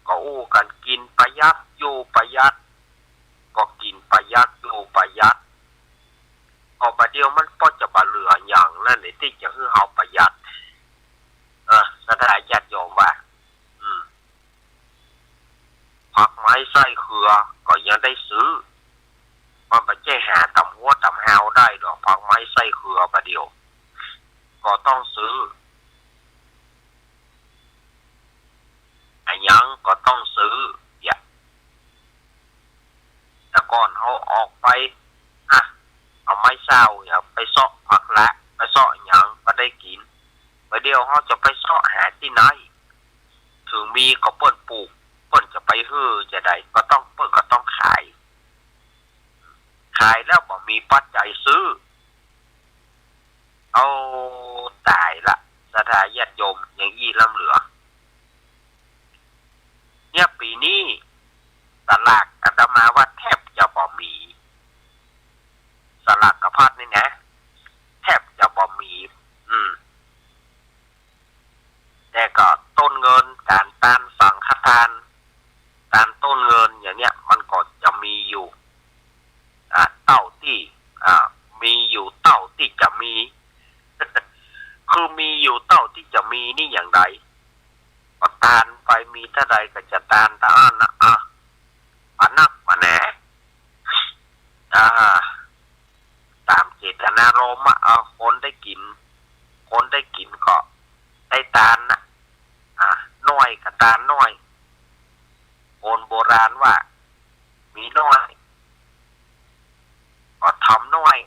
ก็อู้กั๋นกิ๋นประหยัด อยู่ประหยัด ก็กิ๋นประหยัด อยู่ประหยัด ก็บ่าเดี่ยวมันปอจะบ่เหลือหยังแล้วเนี่ย ตี้จะหื้อเฮาประหยัด เออ ศรัทธาญาติโยมว่า อืม ผักไม้ไส้เขือก็ยังได้ซื้อ มันบ่ใจ้หาต๋ามฮั้วต๋ามฮาวได้ดอก ผักไม้ไส้เขือบ่าเดี่ยว ก็ต้องซื้อ อะหยังก็ต้องซื้อ เนี่ย แต่ก่อนเฮาออกไป อ่ะ เอาไม้เซาเนี่ย ไปเซาะผักละ ไปเซาะหยังก็ได้กิ๋น บ่าเดี่ยวเฮาจะไปเซาะหาตี้ไหน เถิงมีก็เปิ้นปลูก เปิ้นจะไปหื้อจาใด ก็ต้อง เปิ้นก็ต้องขาย ขายแล้วบ่มีปัจจัยซื้อ เอา ต๋ายละ ศรัทธาญาติโยม อย่างอี้ล้ำเหลือ เนี่ย ปี๋นี้สลากอาตมาว่าแทบจะบ่มี สลากกะพัดนี่นะ แทบจะบ่มี อืม แต่ก็ต้นเงิน ก๋านตานสังฆทาน ตานต้นเงินอย่างเนี้ย มันก็จะมีอยู่ อ่า เต้าตี้ อ่า มีอยู่เต้าตี้จะมี คือมีอยู่เต้าตี้จะมีนี่อย่างใด ก็ตานไป มีเต้าใดก็จะตานเต้าอั้นนะ อ่ะ ปะนักปะแหน อ่า ต๋ามเจตนารมณ์อะ เอา คนได้กิ๋น คนได้กิ๋นก็ได้ตานนะ อ่ะ น้อยก็ตานน้อย คนโบราณว่า มีน้อยก็ทำน้อย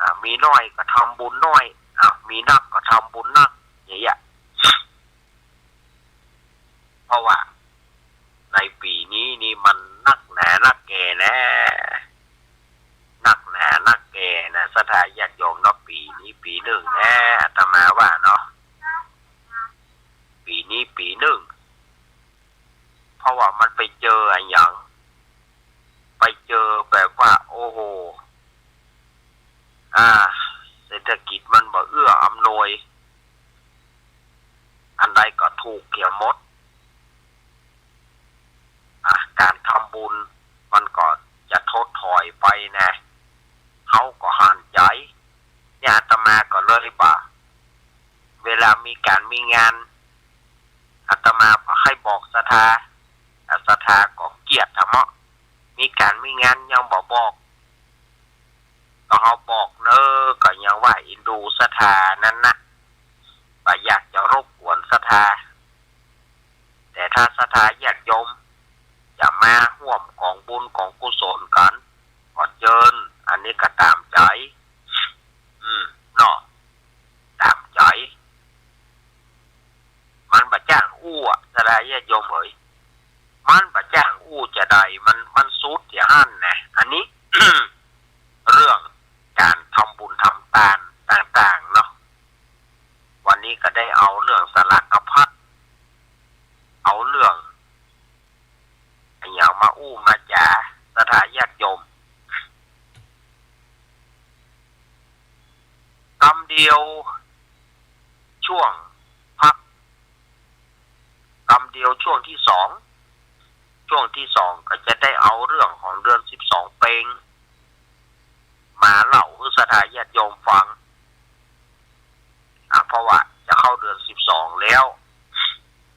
อ่ะ มีน้อยก็ทำบุญน้อย อ่ะ มีนักก็ทำบุญนัก อย่างเงี้ย เพราะว่าในปี๋นี้นี่มันนักหนานักแก่นะ นักหนานักแก่นะ ศรัทธาญาติโยมเนาะ ปี๋นี้ปี๋นึ่งนะ อาตมาว่าเนาะ ปี๋นี้ปี๋นึ่ง เพราะว่ามันไปเจออะหยัง ไปเจอแบบว่า โอ้โห อ่า เศรษฐกิจมันบ่เอื้ออำนวย มีก๋านมีงาน อาตมาบ่ใค่บอกศรัทธา ศรัทธาก็เกียจทำเนาะ มีก๋านมีงานยังบ่บอก ก็เฮาบอกเน่อ ก็ยังว่าเอ็นดูศรัทธานั้นนะ บ่อยากจะรบกวนศรัทธา แต่ถ้าศรัทธาญาติโยมจะมาฮ่วมก๋องบุญก๋องกุศลกั๋น ก็เจิญ อันนี้ก็ต๋ามใจ๋ อืม เนาะ ต๋ามใจ๋ มันบ่จ้างอู้อะ ศรัทธาญาติโยมเอ๋ย มันบ่จ้างอู้จะใด มัน มันสุดอย่างหั้นนะ อันนี้ เรื่องก๋านทำบุญทำตานต่างๆ เนาะ วันนี้ก็ได้เอาเรื่องสลากพัด เอาเรื่องอะหยังมาอู้มาจ๋า ศรัทธาญาติโยม กำเดียวช่วงพัก กำเดียวช่วงตี้สอง ช่วงตี้สองก็จะได้เอาเรื่องของเดือนสิบสองเปง มาเล่าหื้อศรัทธาญาติโยมฟัง อ่ะ เพราะว่าจะเข้าเดือนสิบสองแล้ว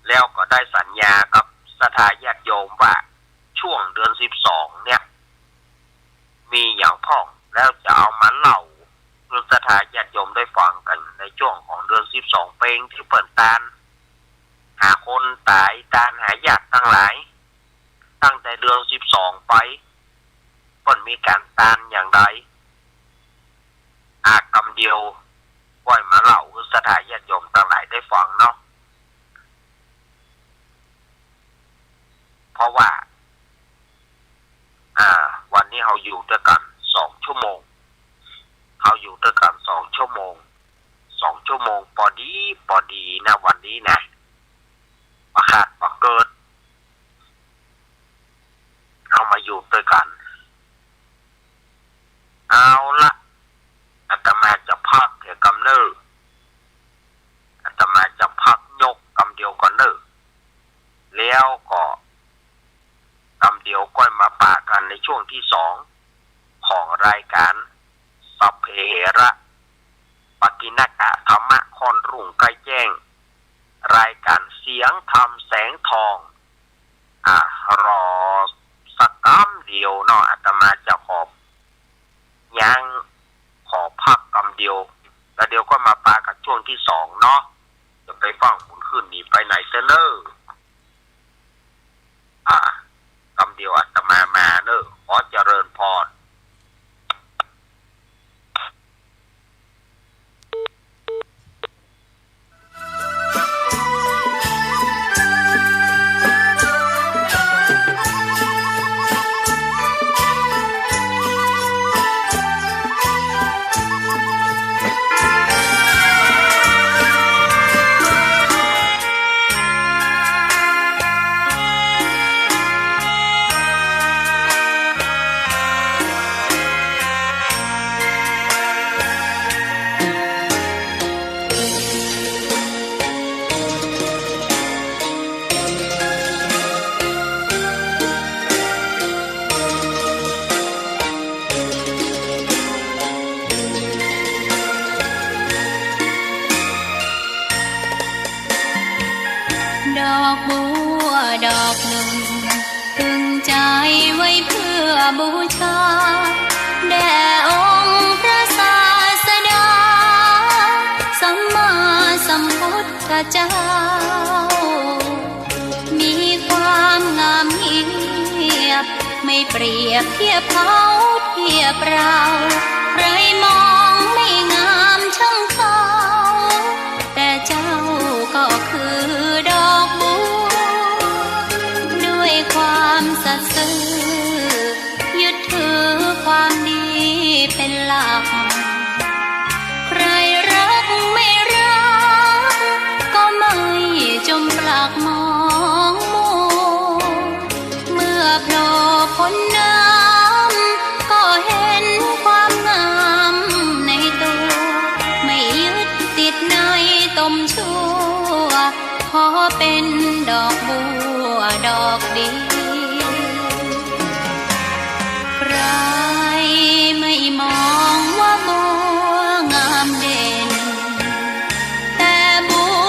แล้วก็ได้สัญญากับศรัทธาญาติโยมว่า ช่วงเดือนสิบสองเนี่ย มีหยังพ่อง แล้วจะเอามาเล่าหื้อศรัทธาญาติโยมได้ฟังกั๋น ในช่วงของเดือนสิบสองเปงตี้เปิ้นตานหาคนต๋าย ตานหาญาติตังหลาย ตั้งแต่เดือนสิบสองไป เปิ้นมีก๋านตานอย่างใด อ่ะ กำเดียวก้อยมาเล่าหื้อศรัทธาญาติโยมตังหลายได้ฟังเนาะ เพราะว่า อ่า วันนี้เฮาอยู่ตวยกั๋นสองชั่วโมง เฮาอยู่ตวยกั๋นสองชั่วโมง สองชั่วโมงปอดีปอดีนะ วันนี้นะ บ่ขาดบ่เกิน เฮามาอยู่ตวยกั๋น เอาละ อาตมาจะพักเดี๋ยวกำเน่อ อาตมาจะพักยกกำเดียวก่อนเน่อ แล้วก็กำเดียวก้อยมาปะกั๋นในช่วงตี้สองของรายก๋านสัพเพเหระ ปกิณกะธัมมะ ค่อนรุ่งใก้แจ้ง รายก๋านเสียงธรรมแสงทอง อ่ะ รอสักกำเดียวเนาะ อาตมาจะขอยั้ง ขอพักกำเดียว แล้วเดี๋ยวก้อยมาปะกั๋นช่วงตี้สองเนาะ จะไปฟังบุญคืนนี้ไปไหนเต๊อะเน่อ อ่ะ กำเดียวอาตมามาเน่อ ขอเจริญพร ดอกบัวดอกหนึ่ง ตึงใจไว้เพื่อบูชา แด่องค์พระศาสดา สัมมาสัมพุทธเจ้า มีความงามเงียบ ไม่เปรียบเทียบเขาเทียบเรา ใครมองไม่งามช่างเขา แต่เจ้าก็คือดอกบัว ด้วยความสัตย์ซื่อ ยึดถือความดีเป็นหลัก ใครรักไม่รัก ก็ไม่จมปลักมองมัว เมื่อโผล่พ้นน้ำ ก็เห็นความงามในตัว ไม่ยึดติดในตมชั่ว ขอเป็นดอกบัวดอกเดียว ใครไม่มองว่าบัวงามเด่น แต่บัว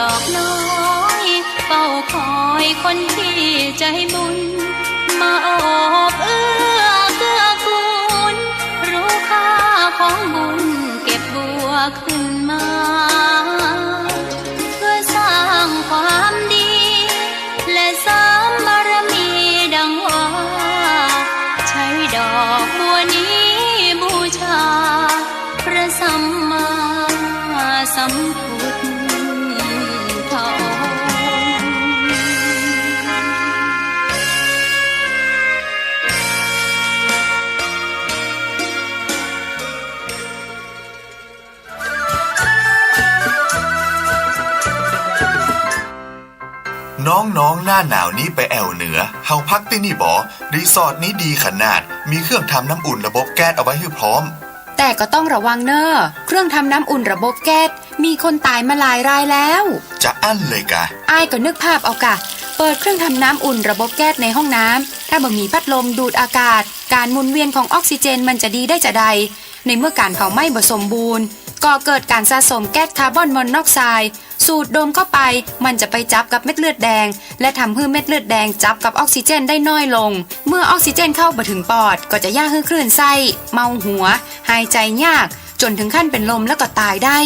ดอกน้อยเฝ้าคอยคนที่ใจบุญ มาโอบเอื้อเกื้อกูล รู้ค่าของบุญเก็บบัวขึ้นมา เพื่อสร้างความดี และเสริมบารมีดังว่า ใช้ดอกบัวนี้บูชา พระสัมมาสัมพุทธองค์ น้องๆ หน้าหนาวนี้ไปแอ่วเหนือ เฮาพักตี้นี่บ่ รีสอร์ทนี้ดีขนาด มีเครื่องทำน้ำอุ่นระบบแก๊สเอาไว้หื้อพร้อม แต่ก็ต้องระวังเน่อ เครื่องทำน้ำอุ่นระบบแก๊ส มีคนต๋ายมาหลายรายแล้ว จะอั้นเลยกา อ้ายก็นึกภาพเอากา เปิดเครื่องทำน้ำอุ่นระบบแก๊สในห้องน้ำ ถ้าบ่มีพัดลมดูดอากาศ ก๋านหมุนเวียนของออกซิเจนมันจะดีได้จาใด ในเมื่อก๋านเผาไหม้บ่สมบูรณ์ ก่อเกิดก๋านสะสมแก๊สคาร์บอนมอนอกไซด์ สูดดมเข้าไป มันจะไปจับกับเม็ดเลือดแดง และทำหื้อเม็ดเลือดแดงจับกับออกซิเจนได้น้อยลง เมื่อออกซิเจนเข้าบ่ถึงปอด ก็จะเยียะหื้อคลื่นไส้ เมาหัว หายใจ๋ยาก จ๋นถึงขั้นเป๋นลมแล้วก็ต๋ายได้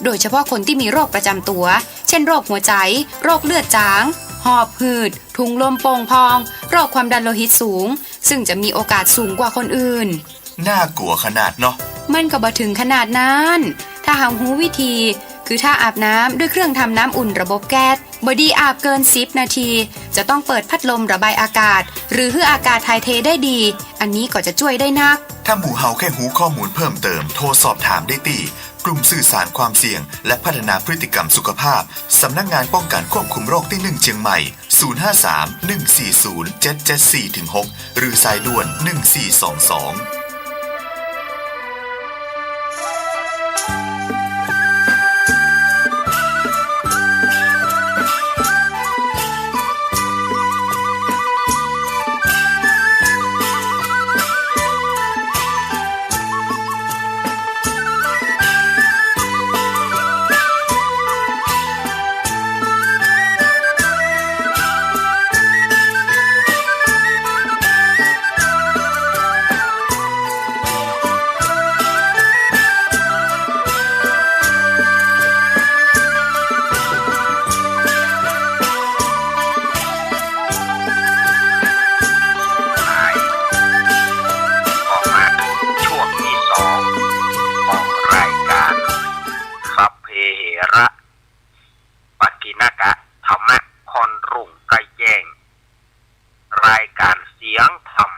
โดยเฉพาะคนตี้มีโรคประจ๋ำตั๋ว เช่น โรคหัวใจ๋ โรคเลือดจ๋าง หอบหืด ถุงลมโป่งพอง โรคความดันโลหิตสูง ซึ่งจะมีโอกาสสูงกว่าคนอื่น น่ากลัวขนาดเนาะ มันก็บ่ถึงขนาดนั้น ถ้าเฮาฮู้วิธี คือถ้าอาบน้ำด้วยเครื่องทำน้ำอุ่นระบบแก๊ส บ่ดีอาบเกินสิบนาที จะต้องเปิดพัดลมระบายอากาศ หรือหื้ออากาศถ่ายเทได้ดี อันนี้ก็จะจ้วยได้นัก ถ้าหมู่เฮาแค่ฮู้ข้อมูลเพิ่มเติม โทรสอบถามได้ตี้ กลุ่มสื่อสารความเสี่ยง และพัฒนาพฤติกรรมสุขภาพ สำนักงานป้องกันควบคุมโรคตี้หนึ่งเจียงใหม่ ศูนย์ห้าสาม หนึ่งสี่ศูนย์ เจ็ดเจ็ดสี่ ถึง หก หรือสายด่วน หนึ่งสี่สองสอง ก็มาถึงช่วงตี้สองของรายก๋าน สัพเพเหระ ปักขิณกะ ธรรมะค่อนรุ่งใกล้แจ้ง รายก๋านเสียงธรรม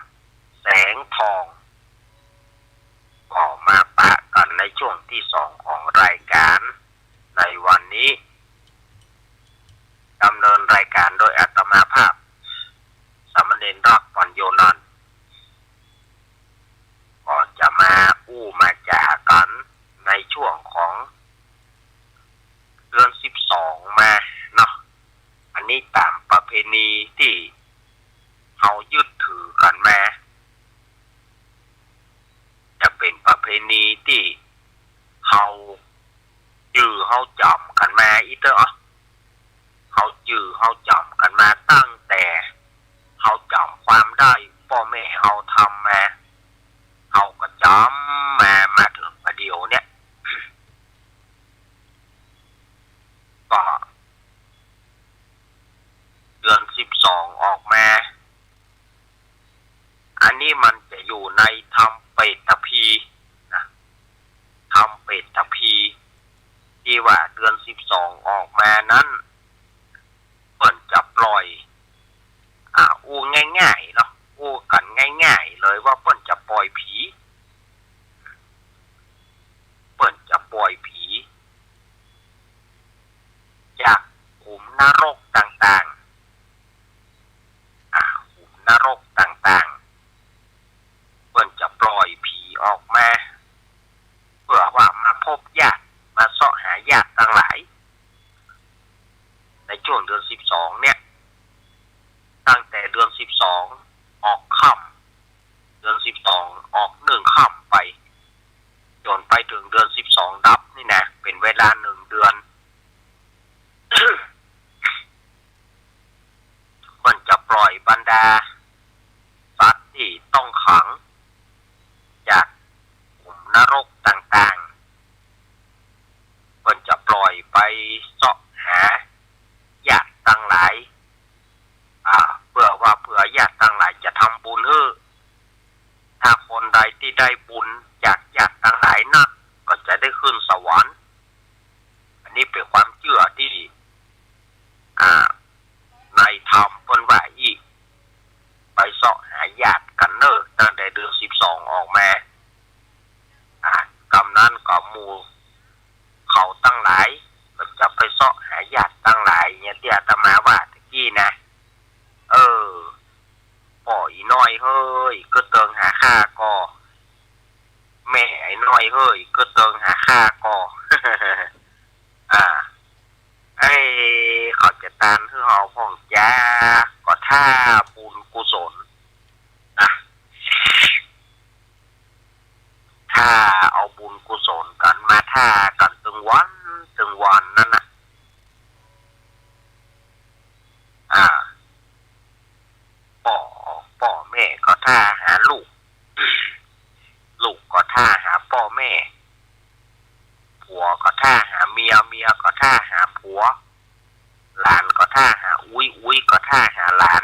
แสงทอง ก็มาปะกั๋นในช่วงตี้สองของรายก๋านในวันนี้ ดำเนินรายก๋านโดยอาตมาภาพ สามเณรรักษ์ ปัญโญนันท์ ก็จะมาอู้มาจ๋ากั๋นในช่วงของเดือนสิบสองมาเนาะ อันนี้ต๋ามประเพณีตี้เฮายึดถือกั๋นมา จะเป๋นประเพณีตี้เฮาจื้อเฮาจ๋ำกั๋นมาอี้เต๊อะ เฮาจื้อเฮาจ๋ำกั๋นมาตั้งแต่เฮาจ๋ำความได้ ป้อแม่เฮาทำมา เฮาก็จ๋ำมา มาเถิงประเดี๋ยวเนี่ย ก็เดือนสิบสองออกมา อันนี้มันจะอยู่ในธรรมเปตพีนะ ธรรมเปตพี ตี้ว่าเดือนสิบสองออกมานั้น เปิ้นจะปล่อย อ่า อู้ง่ายๆ เนาะ อู้กั๋นง่ายๆ เลยว่าเปิ้นจะปล่อยผี เปิ้นจะปล่อยผี จากขุมนรกต่างๆ อ่า ขุมนรกต่างๆ เปิ้นจะปล่อยผีออกมา เพื่อว่ามาพบญาติ มาเซาะหาญาติตังหลาย ในช่วงเดือนสิบสองเนี่ย ตั้งแต่เดือนสิบสองออกค่ำ เดือนสิบสองออกหนึ่งค่ำไป จ๋นไปเถิงเดือนสิบสองดับนี่นะ เป๋นเวลาหนึ่งเดือน ล่อยบรรดาสัตว์ตี้ต้องขังจากขุมนรกต่างๆ เปิ้นจะปล่อยไปเซาะหาญาติตังหลาย อ่า เปื้อว่าเปื้อญาติตังหลายจะทำบุญหื้อ ถ้าคนใดตี้ได้บุญจากญาติตังหลายนัก ก็จะได้ขึ้นสวรรค์ อันนี้เป๋นความเจื้อตี้ อ่า ในธรรมเปิ้นว่าอี้ ไปเซาะหาญาติกั๋นเน่อ ตั้งแต่เดือนสิบสองออกมา อ่า กำนั้นก็หมู่เขาตังหลายก็จะไปเซาะหาญาติตังหลาย อย่างตี้อาตมาว่าตะกี้นะ เออ ป้ออีน้อยเฮ้ย กึ๊ดเติงหาข้าก่อ แม่ไอ้น้อยเฮ้ย กึ๊ดเติงหาข้าก่อ อ่า เอ้ย เขาจะตานหื้อเฮาพ่องจ๊า ก็ถ้าบุญกุศลนะ ถ้าเอาบุญกุศลกั๋นมาถ้ากั๋นตึงวันตึงวันนั้นนะ อ่า ป้อ ป้อแม่ก็ถ้าหาลูก ลูกก็ถ้าหาป้อแม่ ผัวก็ถ้าหาเมีย เมียก็ถ้าหาผัว หลานก็ถ้าหาอุ๊ย อุ๊ยก็ถ้าหาหลาน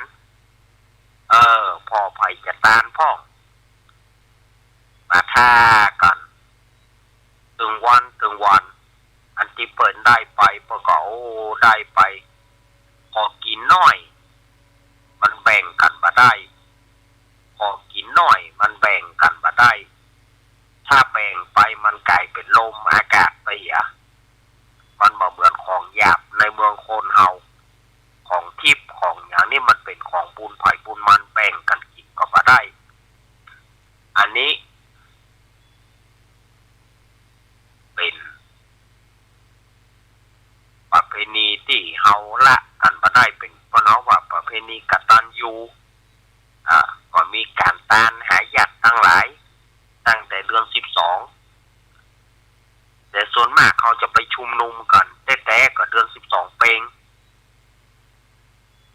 เออ ป้อใผจะตานพ่อง มาถ้ากั๋นตึงวันตึงวัน อันตี้เปิ้นได้ไปเปิ้นก็ โอ้ ได้ไป พอกิ๋นน้อย มันแบ่งกั๋นบ่ได้ พอกิ๋นน้อย มันแบ่งกั๋นบ่ได้ ถ้าแบ่งไปมันก๋ายเป๋นลมอากาศไปเหีย มันบ่เหมือนของหยาบในเมืองคนเฮา ของทิพย์ของหยังนี่มันเป๋นของบุญไผบุญมัน แบ่งกั๋นกิ๋นก็บ่ได้ อันนี้เป๋นประเพณีตี้เฮาละกั๋นบ่ได้ เป๋น เปิ้นฮ้องว่าประเพณีกตัญญู อ่า ก็มีก๋านตานหาญาติตังหลาย ตั้งแต่เดือนสิบสอง แต่ส่วนมากเขาจะไปชุมนุมกั๋นแต๊ๆ ก็เดือนสิบสองเป็ง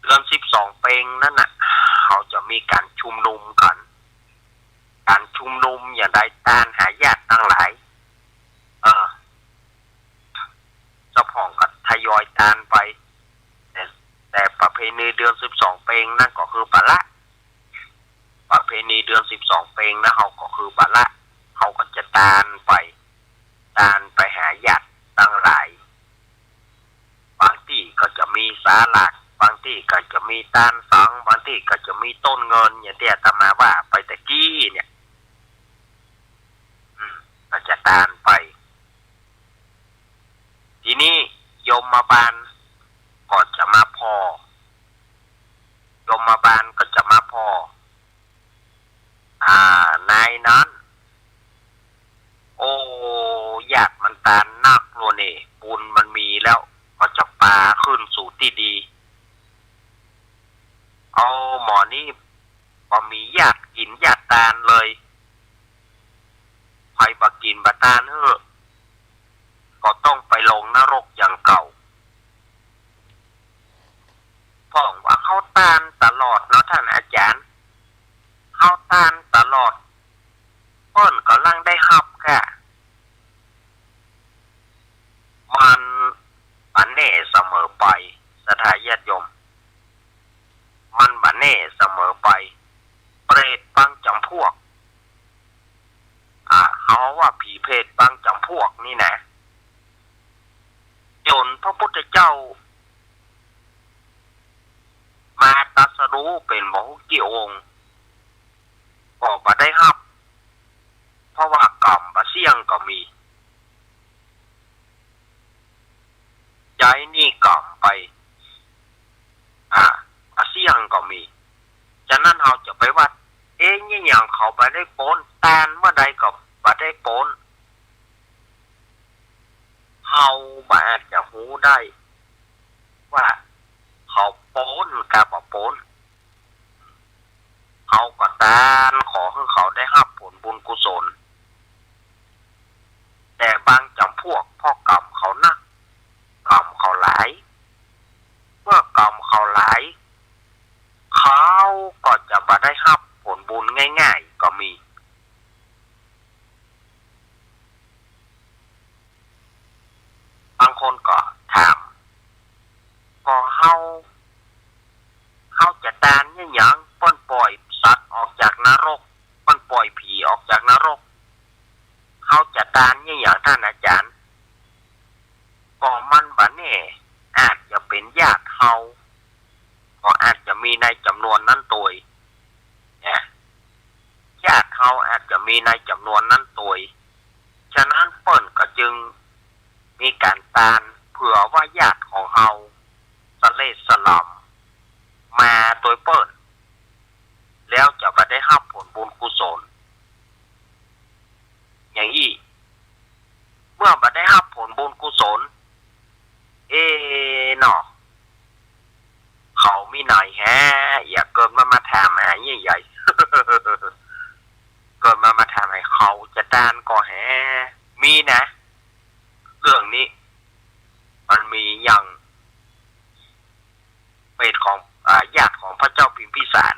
เดือนสิบสองเป็งนั้นน่ะ เขาจะมีก๋านชุมนุมกั๋น ก๋านชุมนุมอย่างใด ตานหาญาติตังหลาย เออ เจ้าพ่องก็ทยอยตานไป แต่ แต่ประเพณีเดือนสิบสองเป็งนั้นก็คือบ่ละ ประเพณีเดือนสิบสองเป็งนะ เขาก็คือบ่ละ เขาก็จะตานไป ตานไปหาญาติตังหลาย บางตี้ก็จะมีสาหลาก บางตี้ก็จะมีตานสัง บางตี้ก็จะมีต้นเงิน อย่างตี้อาตมาว่าไปตะกี้เนี่ย อืม ก็จะตานไป ทีนี้ยมบาลก็จะมาผ่อ ยมบาลก็จะมาผ่อ อ่า นายนั้น โอ้ ญาติมันตานนักแล้วนี่ บุญมันมีแล้ว ก็จะปาขึ้นสู่ตี้ดี เอาหมอนี้บ่มีญาติกิ๋นญาติตานเลย ใผบ่กิ๋นบ่ตานหื้อ ก็ต้องไปลงนรกอย่างเก่า พ่องว่าเขาตานตลอดเนาะต้านอาจ๋ารย์ เขาตานตลอด เปิ้นก็ลังได้ฮับก้า มันบ่แน่เสมอไป ศรัทธาญาติโยม มันบ่แน่เสมอไป เปรตบางจ๋ำพวก อ่า เขาว่าผีเปรตบางจ๋ำพวกนี่นะ จ๋นพระพุทธเจ้ามาตรัสรู้เป๋นบ่ฮู้กี่องค์ ก็บ่ได้ฮับ เพราะว่ากรรมบ่เสี้ยงก็มี ใจ๊หนี้กรรมไป อ่า บ่เสี้ยงก็มี ฉะนั้นเฮาจะไปว่า เอ๊ะ นี่หยังเขาบ่ได้ป๊น ตานเมื่อใดก็บ่ได้ป๊น เฮาบ่อาจจะฮู้ได้ว่าเขาป๊นกับบ่ป๊น เขาก็ตานขอหื้อเขาได้ฮับผลบุญกุศล แต่บางจ๋ำพวกเพราะกรรมเขานัก กรรมเขาหลาย เมื่อกรรมเขาหลาย เขา เฮา เฮาจะตานเยียะหยัง เปิ้นป่อยสัตว์ออกจากนรก เปิ้นป่อยผีออกจากนรก เฮาจะตานเยียะหยังต้านอาจ๋ารย์ ก็มันบ่แน่ อาจจะเป๋นญาติเฮา ก็อาจจะมีในจ๋ำนวนนั้นตวย นะ ญาติเฮาอาจจะมีในจ๋ำนวนนั้นตวย ฉะนั้นเปิ้นก็จึงมีก๋านตาน เผื่อว่าญาติของเฮาสะเลดสะหลำมาตวยเปิ้น แล้วจะบ่ได้ฮับผลบุญกุศล อย่างอี้ เมื่อบ่ได้ฮับผลบุญกุศล เอเนาะ เขามีไหนแฮะ อย่าเกิดมา มาถามหาเยียะใหญ่ เกิดมา มาถามหาเขาจะตานก่อแฮะ มีนะ เรื่องนี้ มันมีอย่าง เปรตของ อ่า ญาติของพระเจ้าพิมพิสาร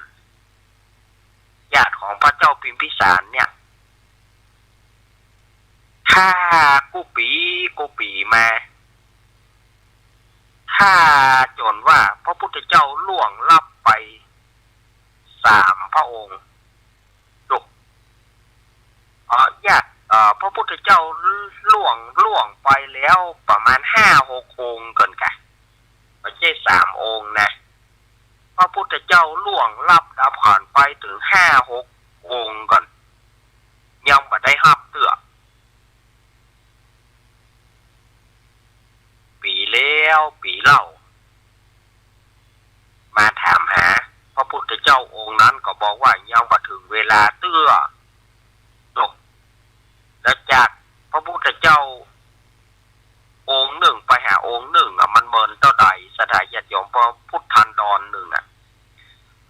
ญาติของพระเจ้าพิมพิสารเนี่ย ถ้ากู้ปี๋กู้ปี๋มา ถ้าจ๋นว่าพระพุทธเจ้าล่วงลับไปสามพระองค์ ลูก เอ่อ ญาติ เอ่อ พระพุทธเจ้าล่วง ล่วงไปแล้วประมาณห้าหกองค์ก่อนกะ บ่ใจ้สามองค์นะ พระพุทธเจ้าล่วงลับดับขันธ์ไปเถิงห้าหกองค์ก่อน ยังบ่ได้ฮับเตื้อ ปี๋แล้วปี๋เล่า มาถามหาพระพุทธเจ้าองค์นั้นก็บอกว่ายังบ่เถิงเวลาเตื้อ จบ แล้วจากพระพุทธเจ้าองค์นึ่งไปหาองค์นึ่งอะ มันเมินเต้าใด ศรัทธาญาติโยม เพราะพุทธันดรนึ่งอะ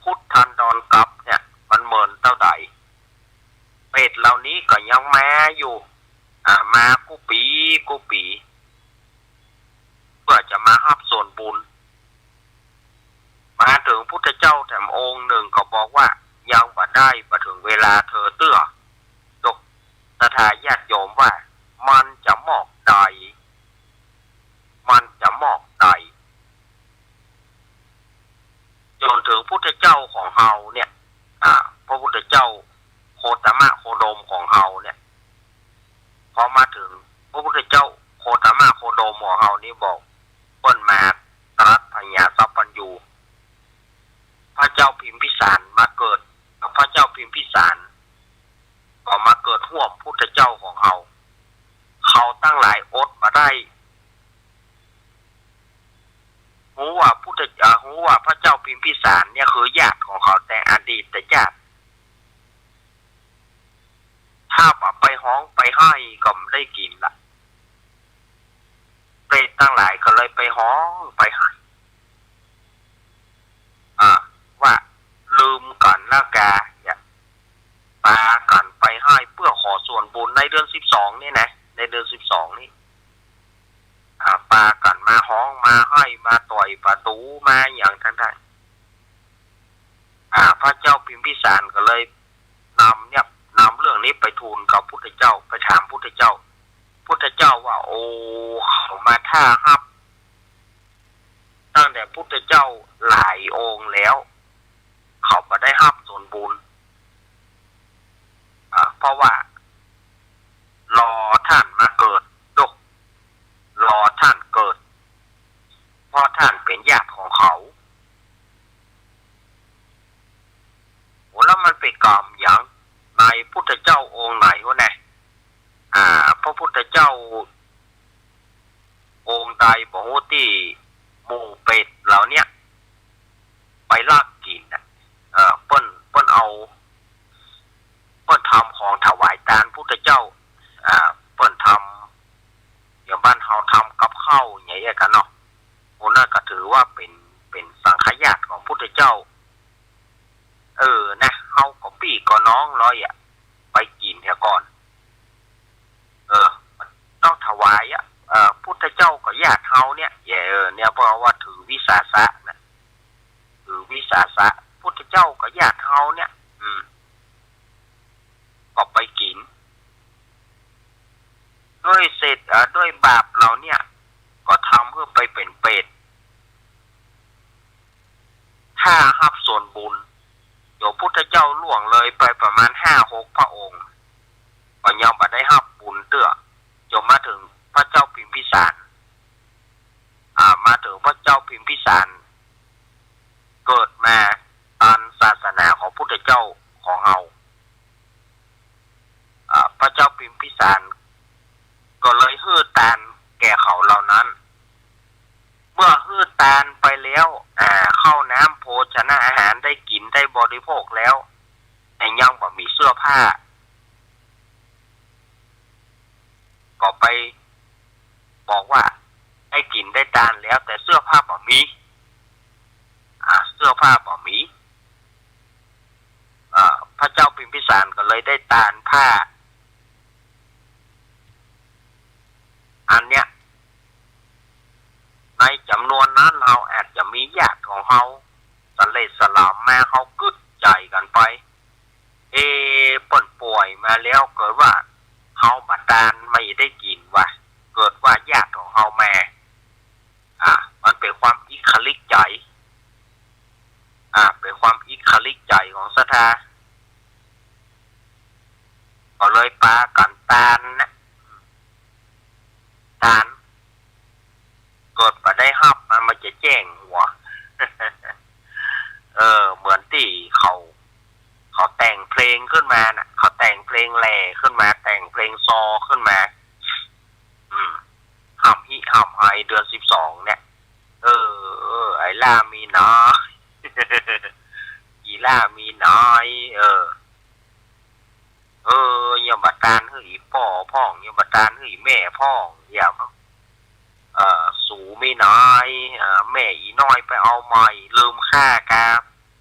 พุทธันดรกัปเนี่ย มันเมินเต้าใด เปรตเหล่านี้ก็ยังมาอยู่ อ่า มากู้ปี๋กู้ปี๋ เพื่อจะมาฮับส่วนบุญ มาเถิงพุทธเจ้าแถมองค์นึ่งก็บอกว่ายังบ่ได้ บ่เถิงเวลาเธอเตื้อ ยก ศรัทธาญาติโยมว่ามันจะมอกใด มันจะมอกใด จ๋นเถิงพุทธเจ้าของเฮาเนี่ย อ่า พระพุทธเจ้าโคตมะโคดมของเฮาเนี่ย พอมาเถิงพระพุทธเจ้าโคตมะโคดมของเฮานี่บอก เปิ้นมาตรัสพญาสัพพัญญู พระเจ้าพิมพิสารมาเกิด พระเจ้าพิมพิสารก็มาเกิดฮ่วมพุทธเจ้าของเฮา เขาตังหลายอดบ่ได้ ฮู้ว่าพุทธ เอ่อ ฮู้ว่าพระเจ้าพิมพิสารเนี่ยคือญาติของเขาแต่อดีตญาติ ถ้าบ่ไปฮ้องไปไห้ก็บ่ได้กิ๋นละ เปรตตังหลายก็เลยไปฮ้องไปไห้ อ่า ว่าลืมกั๋นแล้วกา เนี่ย ปากั๋นไปไห้เปื้อขอส่วนบุญในเดือนสิบสองนี่นะ ในเดือนสิบสองนี่ อ่า ปากั๋นมาฮ้องมาไห้มาต่อยประตู๋มาหยังตังๆ อ่า พระเจ้าพิมพิสารก็เลยนำเนี่ย นำเรื่องนี้ไปทูลกับพุทธเจ้า ไปถามพุทธเจ้า พุทธเจ้าว่า โอ้ เขามาถ้าฮับ ตั้งแต่พุทธเจ้าหลายองค์แล้ว เขาบ่ได้ฮับส่วนบุญ อ่า เพราะว่ารอต้านมาเกิด โยก รอต้านเกิด เพราะต้านเป๋นญาติของเขา โอ้ แล้วมันไปกรรมหยัง ในพุทธเจ้าองค์ไหนวะแน่ อ่า พระพุทธเจ้าองค์ใดบ่ฮู้ตี้หมู่เปรตเหล่าเนี้ยไปลักกิ๋นน่ะ เอ่อ เปิ้น เปิ้นเอา เปิ้นทำของถวายตานพุทธเจ้า อ่า เปิ้นทำ อย่างบ้านเฮาทำกับข้าวอย่างเงี้ยกั๋นเนาะ หมู่นั้นก็ถือว่าเป๋น เป๋นสังฆญาติของพุทธเจ้า เออ นะ เฮาก็ปี้ก็น้องลอยอะ ไปกิ๋นเหียก่อน เออ ต้องถวายอะ เออ พุทธเจ้าก็ญาติเฮาเนี่ย เออ เนี่ย เพราะว่าถือวิสาสะนะ ถือวิสาสะ พุทธเจ้าก็ญาติเฮาเนี่ย อืม ก็ไปกิ๋น ด้วยเศษ เอ่อ ด้วยบาปเหล่าเนี่ย ก็ทำหื้อไปเป๋นเปรต ส่วนบุญ เดี๋ยวพุทธเจ้าล่วงเลยไปประมาณห้าหกพระองค์ ก็ยังบ่ได้ฮับบุญเตื้อ จนมาเถิงพระเจ้าพิมพิสาร อ่า มาเถิงพระเจ้าพิมพิสาร เกิดมาต๋อนศาสนาของพุทธเจ้าของเฮา อ่า พระเจ้าพิมพิสารก็เลยหื้อตานแก่เขาเหล่านั้น เมื่อหื้อตานไปแล้ว อ่า ข้าวน้ำโภชนะอาหารได้กิ๋นได้บริโภคแล้ว แต่ยังบ่มีเสื้อผ้า ก็ไปบอกว่าได้กิ๋นได้ตานแล้ว แต่เสื้อผ้าบ่มี อ่า เสื้อผ้าบ่มี อ่า พระเจ้าพิมพิสารก็เลยได้ตานผ้า อันเนี้ย ในจ๋ำนวนนั้นเฮาอาจจะมีญาติของเฮาสะเลดสะหลามมา เฮากึ๊ดใจ๋กั๋นไป เอ เปิ้นป่วยมาแล้ว เกิดว่าเฮาบ่ตานบ่ได้กิ๋นว่ะ เกิดว่าญาติของเฮามา อ่า มันเป๋นความอิกขริกใจ๋ อ่า เป๋นความอิกขริกใจ๋ของศรัทธา ก็เลยปากั๋นตานนะ ตาน เกิดบ่ได้ฮับมา มันจะแจ้งหัว เออ เหมือนตี้เขา เขาแต่งเพลงขึ้นมาน่ะ เขาแต่งเพลงแหล่ขึ้นมา แต่งเพลงซอขึ้นมา อืม ฮ่ำฮิฮ่ำฮอยเดือนสิบสองเนี่ย เออ ไอ้หล้ามีน้อย อีหล้ามีน้อย เออ เออ ยังบ่ตานหื้ออี่ป้อพ่อง ยังบ่ตานหื้ออี่แม่พ่อง อย่าง เอ่อ สูมีน้อย เอ่อ แม่อี่น้อยไปเอาใหม่ ลืมข้ากา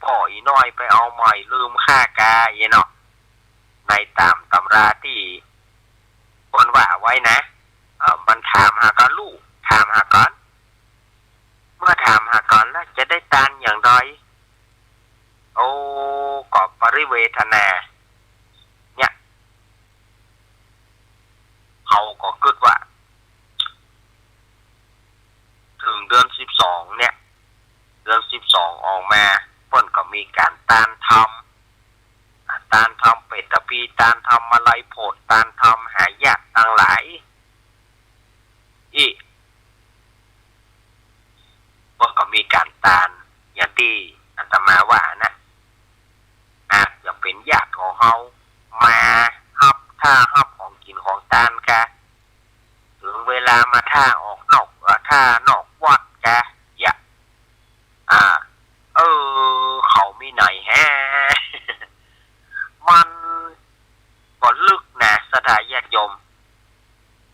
ป้ออี่น้อยไปเอาใหม่ ลืมข้ากา อย่างเนาะ ในต๋ามตำราตี้เปิ้นว่าไว้นะ เอ่อ มันถามหากั๋นลูก ถามหากั๋น เมื่อถามหากั๋นแล้วจะได้ตานอย่างใด โอ้ ก็ปริเวทนา เนี่ย เขาก็กึ๊ดว่า เถิงเดือนสิบสองเนี่ย เดือนสิบสองออกมา เปิ้นก็มีก๋านตานธรรม ตานธรรมเปตตะพี ตานธรรมมาลัยโผด ตานธรรมหายากตังหลาย อี้ เปิ้นก็มีก๋านตาน อย่างตี้อาตมาว่านะ อาจจะเป๋นญาติของเฮา มาฮับ ถ้าฮับของกิ๋นของตานกา เถิงเวลามาถ้าออกนอก เอ่อ ถ้านอกวัดกา อย่าง อ่า เออ เขามีไหนแฮะ มันก็ลึกนะ ศรัทธาญาติโยม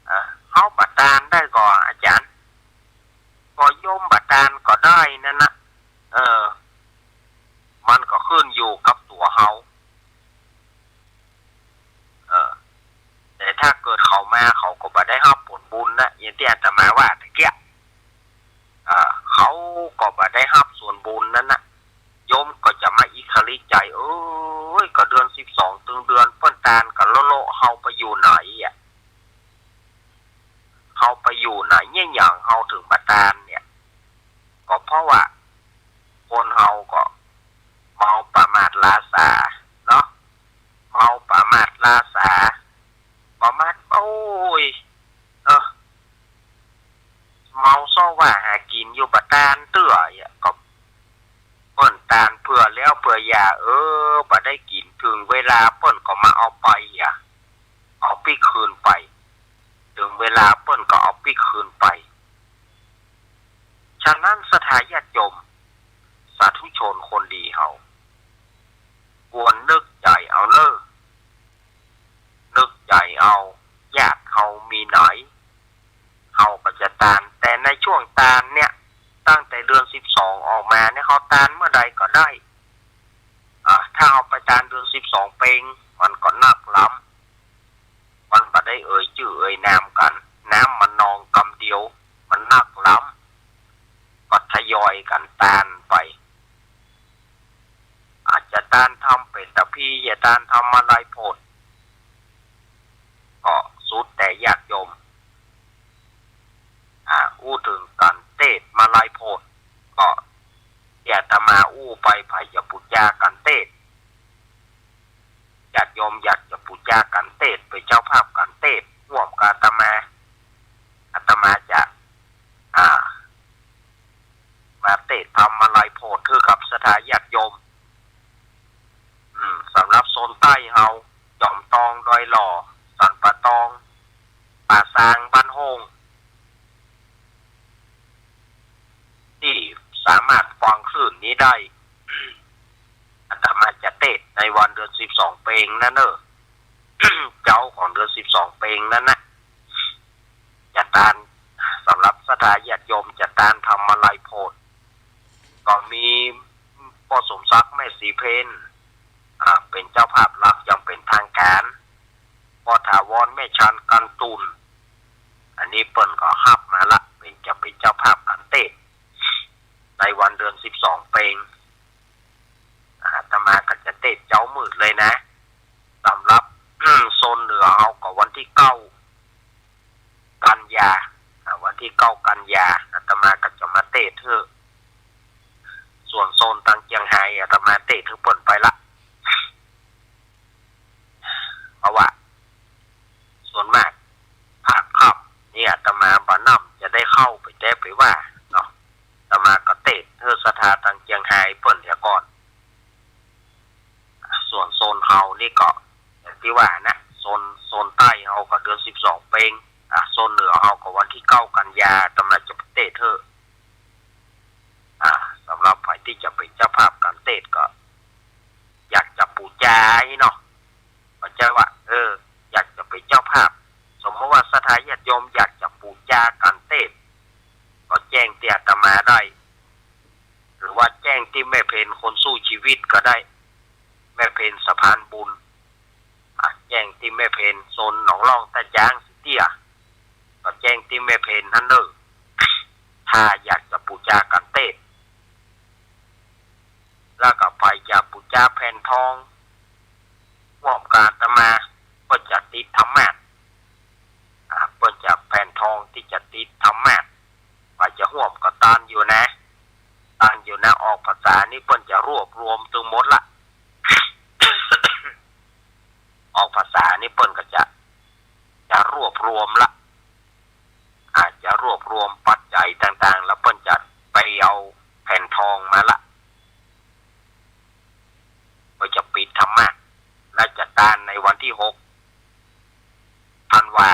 เออ เฮาบ่ตานได้ก่อ อาจ๋ารย์ ก็โยมบ่ตานก็ได้นั่นนะ เออ มันก็ขึ้นอยู่กับตั๋วเฮา เออ แต่ถ้าเกิดเขามา เขาก็บ่ได้ฮับผลบุญนะ อย่างตี้อาตมาว่าตะเกียะ เออ เขาก็บ่ได้ฮับส่วนบุญนั้นนะ โยมก็จะมาอิกขริใจ๋ เอ้ย ก็เดือนสิบสองตึงเดือนเปิ้นตานกั๋นโละๆ เฮาไปอยู่ไหนอะ เฮาไปอยู่ไหน เยียะหยังเฮาเถิงบ่ตานเนี่ย ก็เพราะว่าคนเฮาก็เมาประมาทลาสาเนาะ เมาประมาทลาสา ประมาท โอ้ย เออ เมาเซาะว่าหากิ๋นอยู่บ่ตานเตื้ออะ ก็เปิ้นตานเปื้อแล้วเปื้ออย่า เออ บ่ได้กิ๋น เถิงเวลาเปิ้นก็มาเอาไปอะ เอาปิ๊กคืนไป เถิงเวลาเปิ้นก็เอาปิ๊กคืนไป ฉะนั้นศรัทธาญาติโยม สาธุชนคนดีเฮา ควรนึกใจ๋เอาเน่อ นึกใจ๋เอา ญาติเฮามีไหน เฮาก็จะตาน แต่ในช่วงตานเนี่ย ตั้งแต่เดือนสิบสองออกมาเนี่ย เฮาตานเมื่อใดก็ได้ อ่า ถ้าเฮาไปตานเดือนสิบสองเป๋ง มันก็นักล้ำ มันบ่ได้เอ่ยจื้อเอ่ยนามกั๋น น้ำมันนองกำเดียว มันนักล้ำ ก็ทยอยกั๋นตานไป อาจจะตานธรรมเปตตะพี จะตานธรรมมาลัยโผด ก็สุดแต่ญาติโยม อ่า อู้เถิงก๋านเตศน์มาลัยโผด ก็ตี้อาตมาอู้ ไปใผจะปู๋จาก๋านเตสน์ ญาติโยมอยากจะปู๋จาก๋านเตสน์ เป๋นเจ้าภาพก๋านเตสน์ ฮ่วมกับอาตมา อาตมาจะ อ่า มาเตสน์พรรมาลัยโผดหื้อกับศรัทธาญาติโยม อืม สำหรับโซนใต้เฮา จ๋อมตอง ดอยหล่อ สันป่าตอง ป่าซาง บ้านโฮ่ง ตี้สามารถฟังคลื่นนี้ได้ อาตมาจะเตสน์ในวันเดือนสิบสองเปงนั้นเน่อ เจ๊าของเดือนสิบสองเปงนั้นนะ จะตาน สำหรับศรัทธาญาติโยมจะตานพรมาลัยโผด ก็มีป้อสมศักดิ์ แม่ศรีเพน อ่า เป๋นเจ้าภาพหลักอย่างเป๋นทางก๋าน ป้อถาวร แม่ชาน กันตูน อันนี้เปิ้นก็ฮับมาละ เป๋น จะเป๋นเจ้าภาพก๋านเตสน์ ในวันเดือนสิบสองเปง อาตมาก็จะเตสน์เจ๊ามืดเลยนะ สำหรับ โซนเหนือเฮาก็วันตี้เก้า กันยา อ่า วันตี้เก้า กันยา อาตมาก็จะมาเตสน์หื้อ ส่วนโซนตางเจียงฮาย อาตมาเตสน์หื้อเปิ้นไปละ เพราะว่า ส่วนมาก ภาคค่ำนี่อาตมาบ่นำจะได้เข้าไปแต๊ไปว่าเนาะ อาตมาก็เตสน์หื้อศรัทธาตางเจียงฮายเปิ้นเสียก่อน ส่วนโซนเฮานี่ก็อย่างตี้ว่านะ โซน โซนใต้เฮาก็เดือนสิบสองเปง อ่า โซนเหนือเฮาก็วันตี้เก้า กันยา อาตมาจะไปเตสน์หื้อ อ่า สำหรับใผตี้จะเป๋นเจ้าภาพก๋านเตสน์ก็ อยากจะปู๋จาเนาะ เข้าใจ๋ว่า เออ อยากจะเป๋นเจ้าภาพ สมมุติว่าศรัทธาญาติโยมอยากจะปู๋จาก๋านเตสน์ ก็แจ้งตี้อาตมาได้ หรือว่าแจ้งตี้แม่เพนคนสู้ชีวิตก็ได้ แม่เพนสะพานบุญ อ่ะ แจ้งตี้แม่เพนโซนหนองล่อง ต้าจ๊าง สีเตี้ย ก็แจ้งตี้แม่เพนหั้นเน่อ ถ้าอยากจะปู๋จาก๋านเตสน์ แล้วก็ใผจะปู๋จาแผ่นทอง ฮ่วมกับอาตมา เปิ้นจะติดธรรมาสน์ อ่า เปิ้นจะแผ่นทองตี้จะติดธรรมาสน์ ใผจะฮ่วมก็ตานอยู่นะ ตานอยู่นะ ออกพรรษานี่เปิ้นจะรวบรวมตึงหมดละ ออกพรรษานี่เปิ้นก็จะ จะรวบรวมละ อาจจะรวบรวมปัจจัยต่างๆ แล้วเปิ้นจะไปเอาแผ่นทองมาละ ก็จะปิดธรรมาสน์ และจะตานในวันตี้หก ธันวา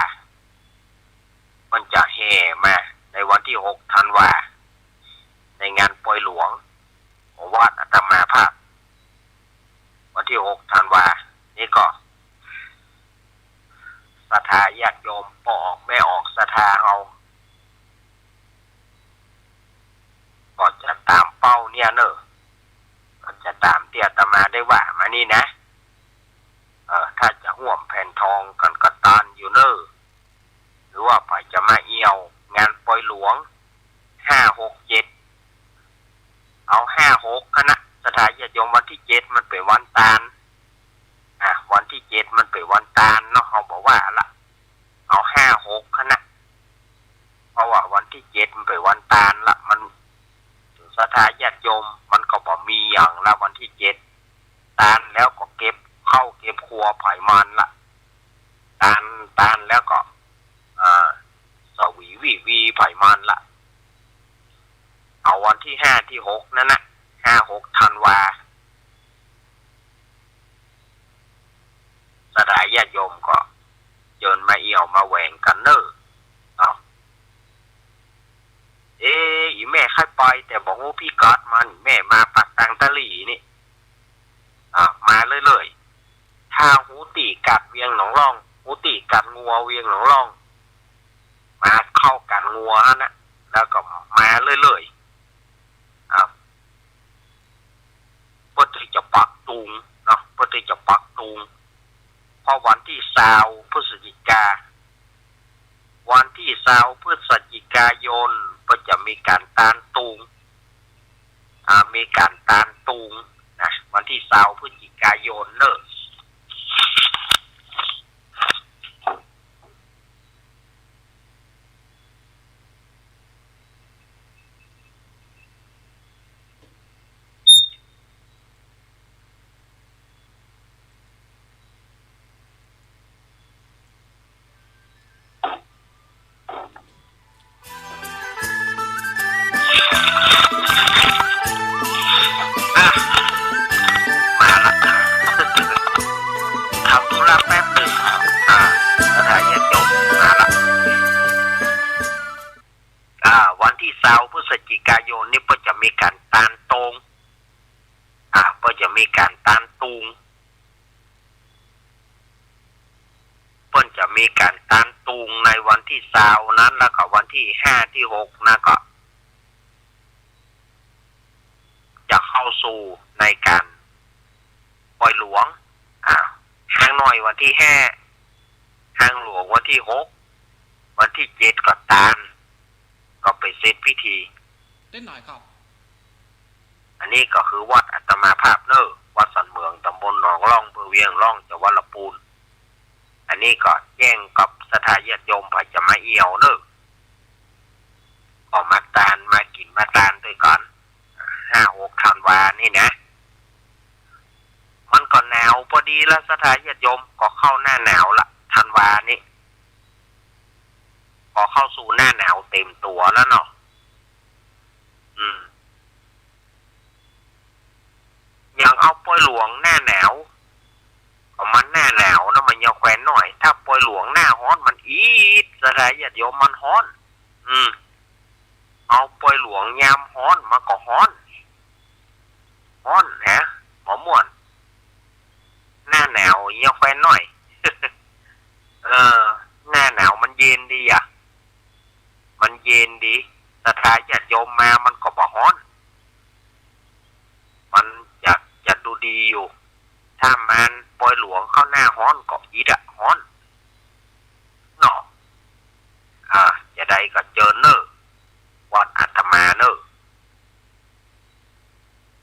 เปิ้นจะแห่มาในวันตี้หก ธันวา ในงานปอยหลวงของวัดอาตมาภาพ วันตี้หก ธันวา นี่ก็ ศรัทธาญาติโยม ป้อออกแม่ออกศรัทธาเฮา ก็จะต๋ามเป้าเนี่ยเน่อ ก็จะต๋ามตี้อาตมาได้ว่ามานี่นะ เออ ถ้าจะฮ่วมแผ่นทองกั๋นก็ตานอยู่เน่อ หรือว่าใผจะมาเอี่ยวงานปอยหลวง ห้า หก เจ็ด เอา ห้า หก หั้นนะ ศรัทธาญาติโยม วันตี้เจ็ดมันเป๋นวันตาน อ่ะ วันตี้เจ็ดมันเป๋นวันตานเนาะ เฮาบ่ว่าละ เอา ห้า หก หั้นนะ เพราะว่าวันตี้เจ็ดมันเป๋นวันตานละ มัน ศรัทธาญาติโยม มันก็บ่มีหยังละ วันตี้เจ็ด ตานแล้วก็เก็บเข้าเก็บครัวใผมันละ ตาน ตานแล้วก็ อ่า สวีวีวีใผมันละ เอาวันตี้ห้าตี้หกนั้นนะ ห้า หก ธันวา ศรัทธาญาติโยมก็เจิญมาเอี่ยวมาแหวงกั๋นเน่อ เนาะ เอ๊ะ อี่แม่ใค่ไป แต่บ่ฮู้พิกัดมัน แม่มาปากตางตะหลีนี่ อ่า มาเรื่อยๆ ถ้าฮู้ตี้กัดเวียงหนองล่อง ฮู้ตี้กัดงัวเวียงหนองล่อง มาเข้ากัดงัวหั้นนะ แล้วก็มาเรื่อยๆ อ่า เปิ้นตี้จะปักตุงเนาะ เปิ้นตี้จะปักตุง เพราะวันตี้ซาวพฤศจิกา วันตี้ซาวพฤศจิกายน เปิ้นจะมีก๋านตานตุง อ่า มีก๋านตานตุงนะ วันตี้ซาวพฤศจิกายนเน่อ ก๋านตานตุงในวันตี้ซาวนั้น แล้วก็วันตี้ห้าตี้หกนะ ก็จะเข้าสู่ในก๋านปอยหลวง อ่า ฮ้างน้อยวันตี้ห้า ฮ้างหลวงวันตี้หก วันตี้เจ็ดก็ตาน ก็ไปเสร็จพิธี เต้นหน่อยครับ อันนี้ก็คือวัดอาตมาภาพเน่อ วัดสันเหมือง ต๋ำบลหนองล่อง อำเภอเวียงล่อง จังหวัดละปูน อันนี้ก็แจ้งกับศรัทธาญาติโยม ใผจะมาเอี่ยวเน่อ ก็มาตาน มากิ๋นมาตานตวยกั๋น ห้าหกธันวานี่นะ มันก็หนาวปอดีละ ศรัทธาญาติโยม ก็เข้าหน้าหนาวละ ธันวานี่ ก็เข้าสู่หน้าหนาวเต๋มตั๋วแล้วเนาะ อืม อย่างเอาปอยหลวงหน้าหนาว ก็มันหน้าหนาวนะ มันยังแควนหน้อย ถ้าปอยหลวงหน้าฮ้อนมันอีด ศรัทธาญาติโยม มันฮ้อน อืม เอาปอยหลวงยามฮ้อนมันก็ฮ้อน ฮ้อนฮะ บ่ม่วน หน้าหนาวยังแควนหน้อย เออ หน้าหนาวมันเย็นดีอะ มันเย็นดี ศรัทธาญาติโยมมามันก็บ่ฮ้อน มันจะ จะดูดีอยู่ ถ้ามันปอยหลวงเข้าหน้าฮ้อนก็อีดอะฮ้อนเนาะ อ่า จะใดก็เจิญเน่อ วัดอาตมาเน่อ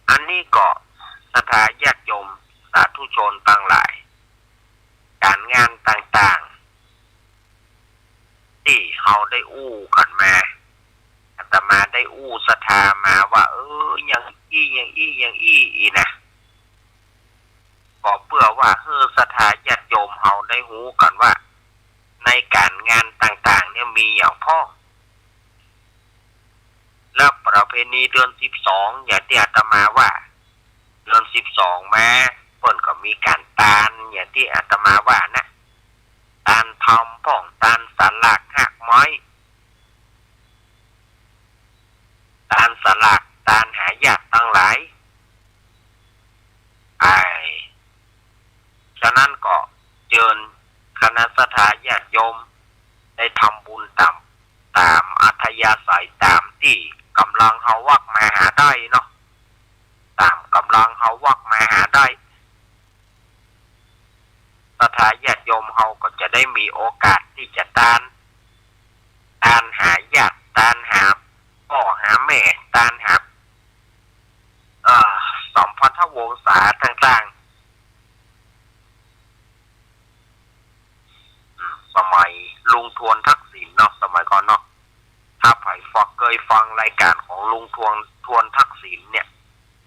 อันนี้ก็ศรัทธาญาติโยมสาธุชนตังหลาย ก๋านงานต่างๆ ตี้เฮาได้อู้กั๋นมา อาตมาได้อู้ศรัทธามาว่า เออ อย่างอี้ อย่างอี้ อย่างอี้ อี้นะ ก็เปื้อว่าหื้อศรัทธาญาติโยมเฮาได้ฮู้กั๋นว่า ในก๋านงานต่างๆ เนี่ยมีอย่างพ่อง แล้วประเพณีเดือนสิบสอง อย่างตี้อาตมาว่า เดือนสิบสองมา เปิ้นก็มีก๋านตาน อย่างตี้อาตมาว่านะ ตานทำพ่อง ตานสลากฮากไม้ ตานสลาก ตานหาญาติตังหลาย ไอ้ ฉะนั้นก็เจิญคณะศรัทธาญาติโยม ได้ทำบุญต๋าม ต๋ามอัธยาศัย ต๋ามตี้ก๋ำลังเฮาวักมาหาได้เนาะ ต๋ามก๋ำลังเฮาวักมาหาได้ ศรัทธาญาติโยมเฮาก็จะได้มีโอกาสตี้จะตาน ตานหาญาติ ตานหาป้อหาแม่ ตานหา เอ่อ สัมพันธวงศาต่างๆ อืม สมัยลุงทวนทักษิณเนาะ สมัยก่อนเนาะ ถ้าใผฟัง เกยฟังรายก๋านของลุงทวน ทวนทักษิณเนี่ย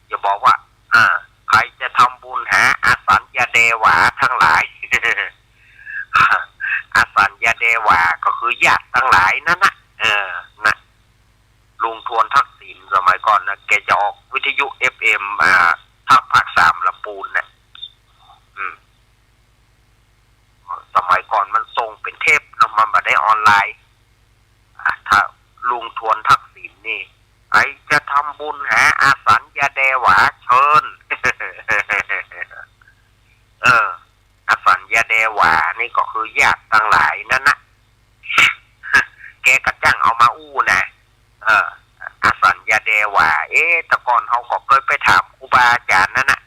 จะบอกว่า อ่า ใผจะทำบุญหาอาสัญญาเดหวาตังหลาย อาสัญญาเดหวาก็คือญาติตังหลายนั่นนะ เออ นะ ลุงทวนทักษิณสมัยก่อนนะ แกจะออกวิทยุเอฟเอ็ม อ่า ภาค ภาคสามละปูนน่ะ อืม สมัยก่อนมันส่งเป๋นเทปเนาะ มันบ่ได้ออนไลน์ อ่า ถ้าลุงทวนทักษิณนี่ ใผจะทำบุญหาอาสัญญาเดหวาเจิญ เออ อาสัญญาเดหวานี่ก็คือญาติตังหลายนั่นนะ แกก็จ้างเอามาอู้นะ เออ อาสัญญาเดหวา เอ๊ะ แต่ก่อนเฮาก็เกยไปถามครูบาอาจ๋ารย์นั่นนะ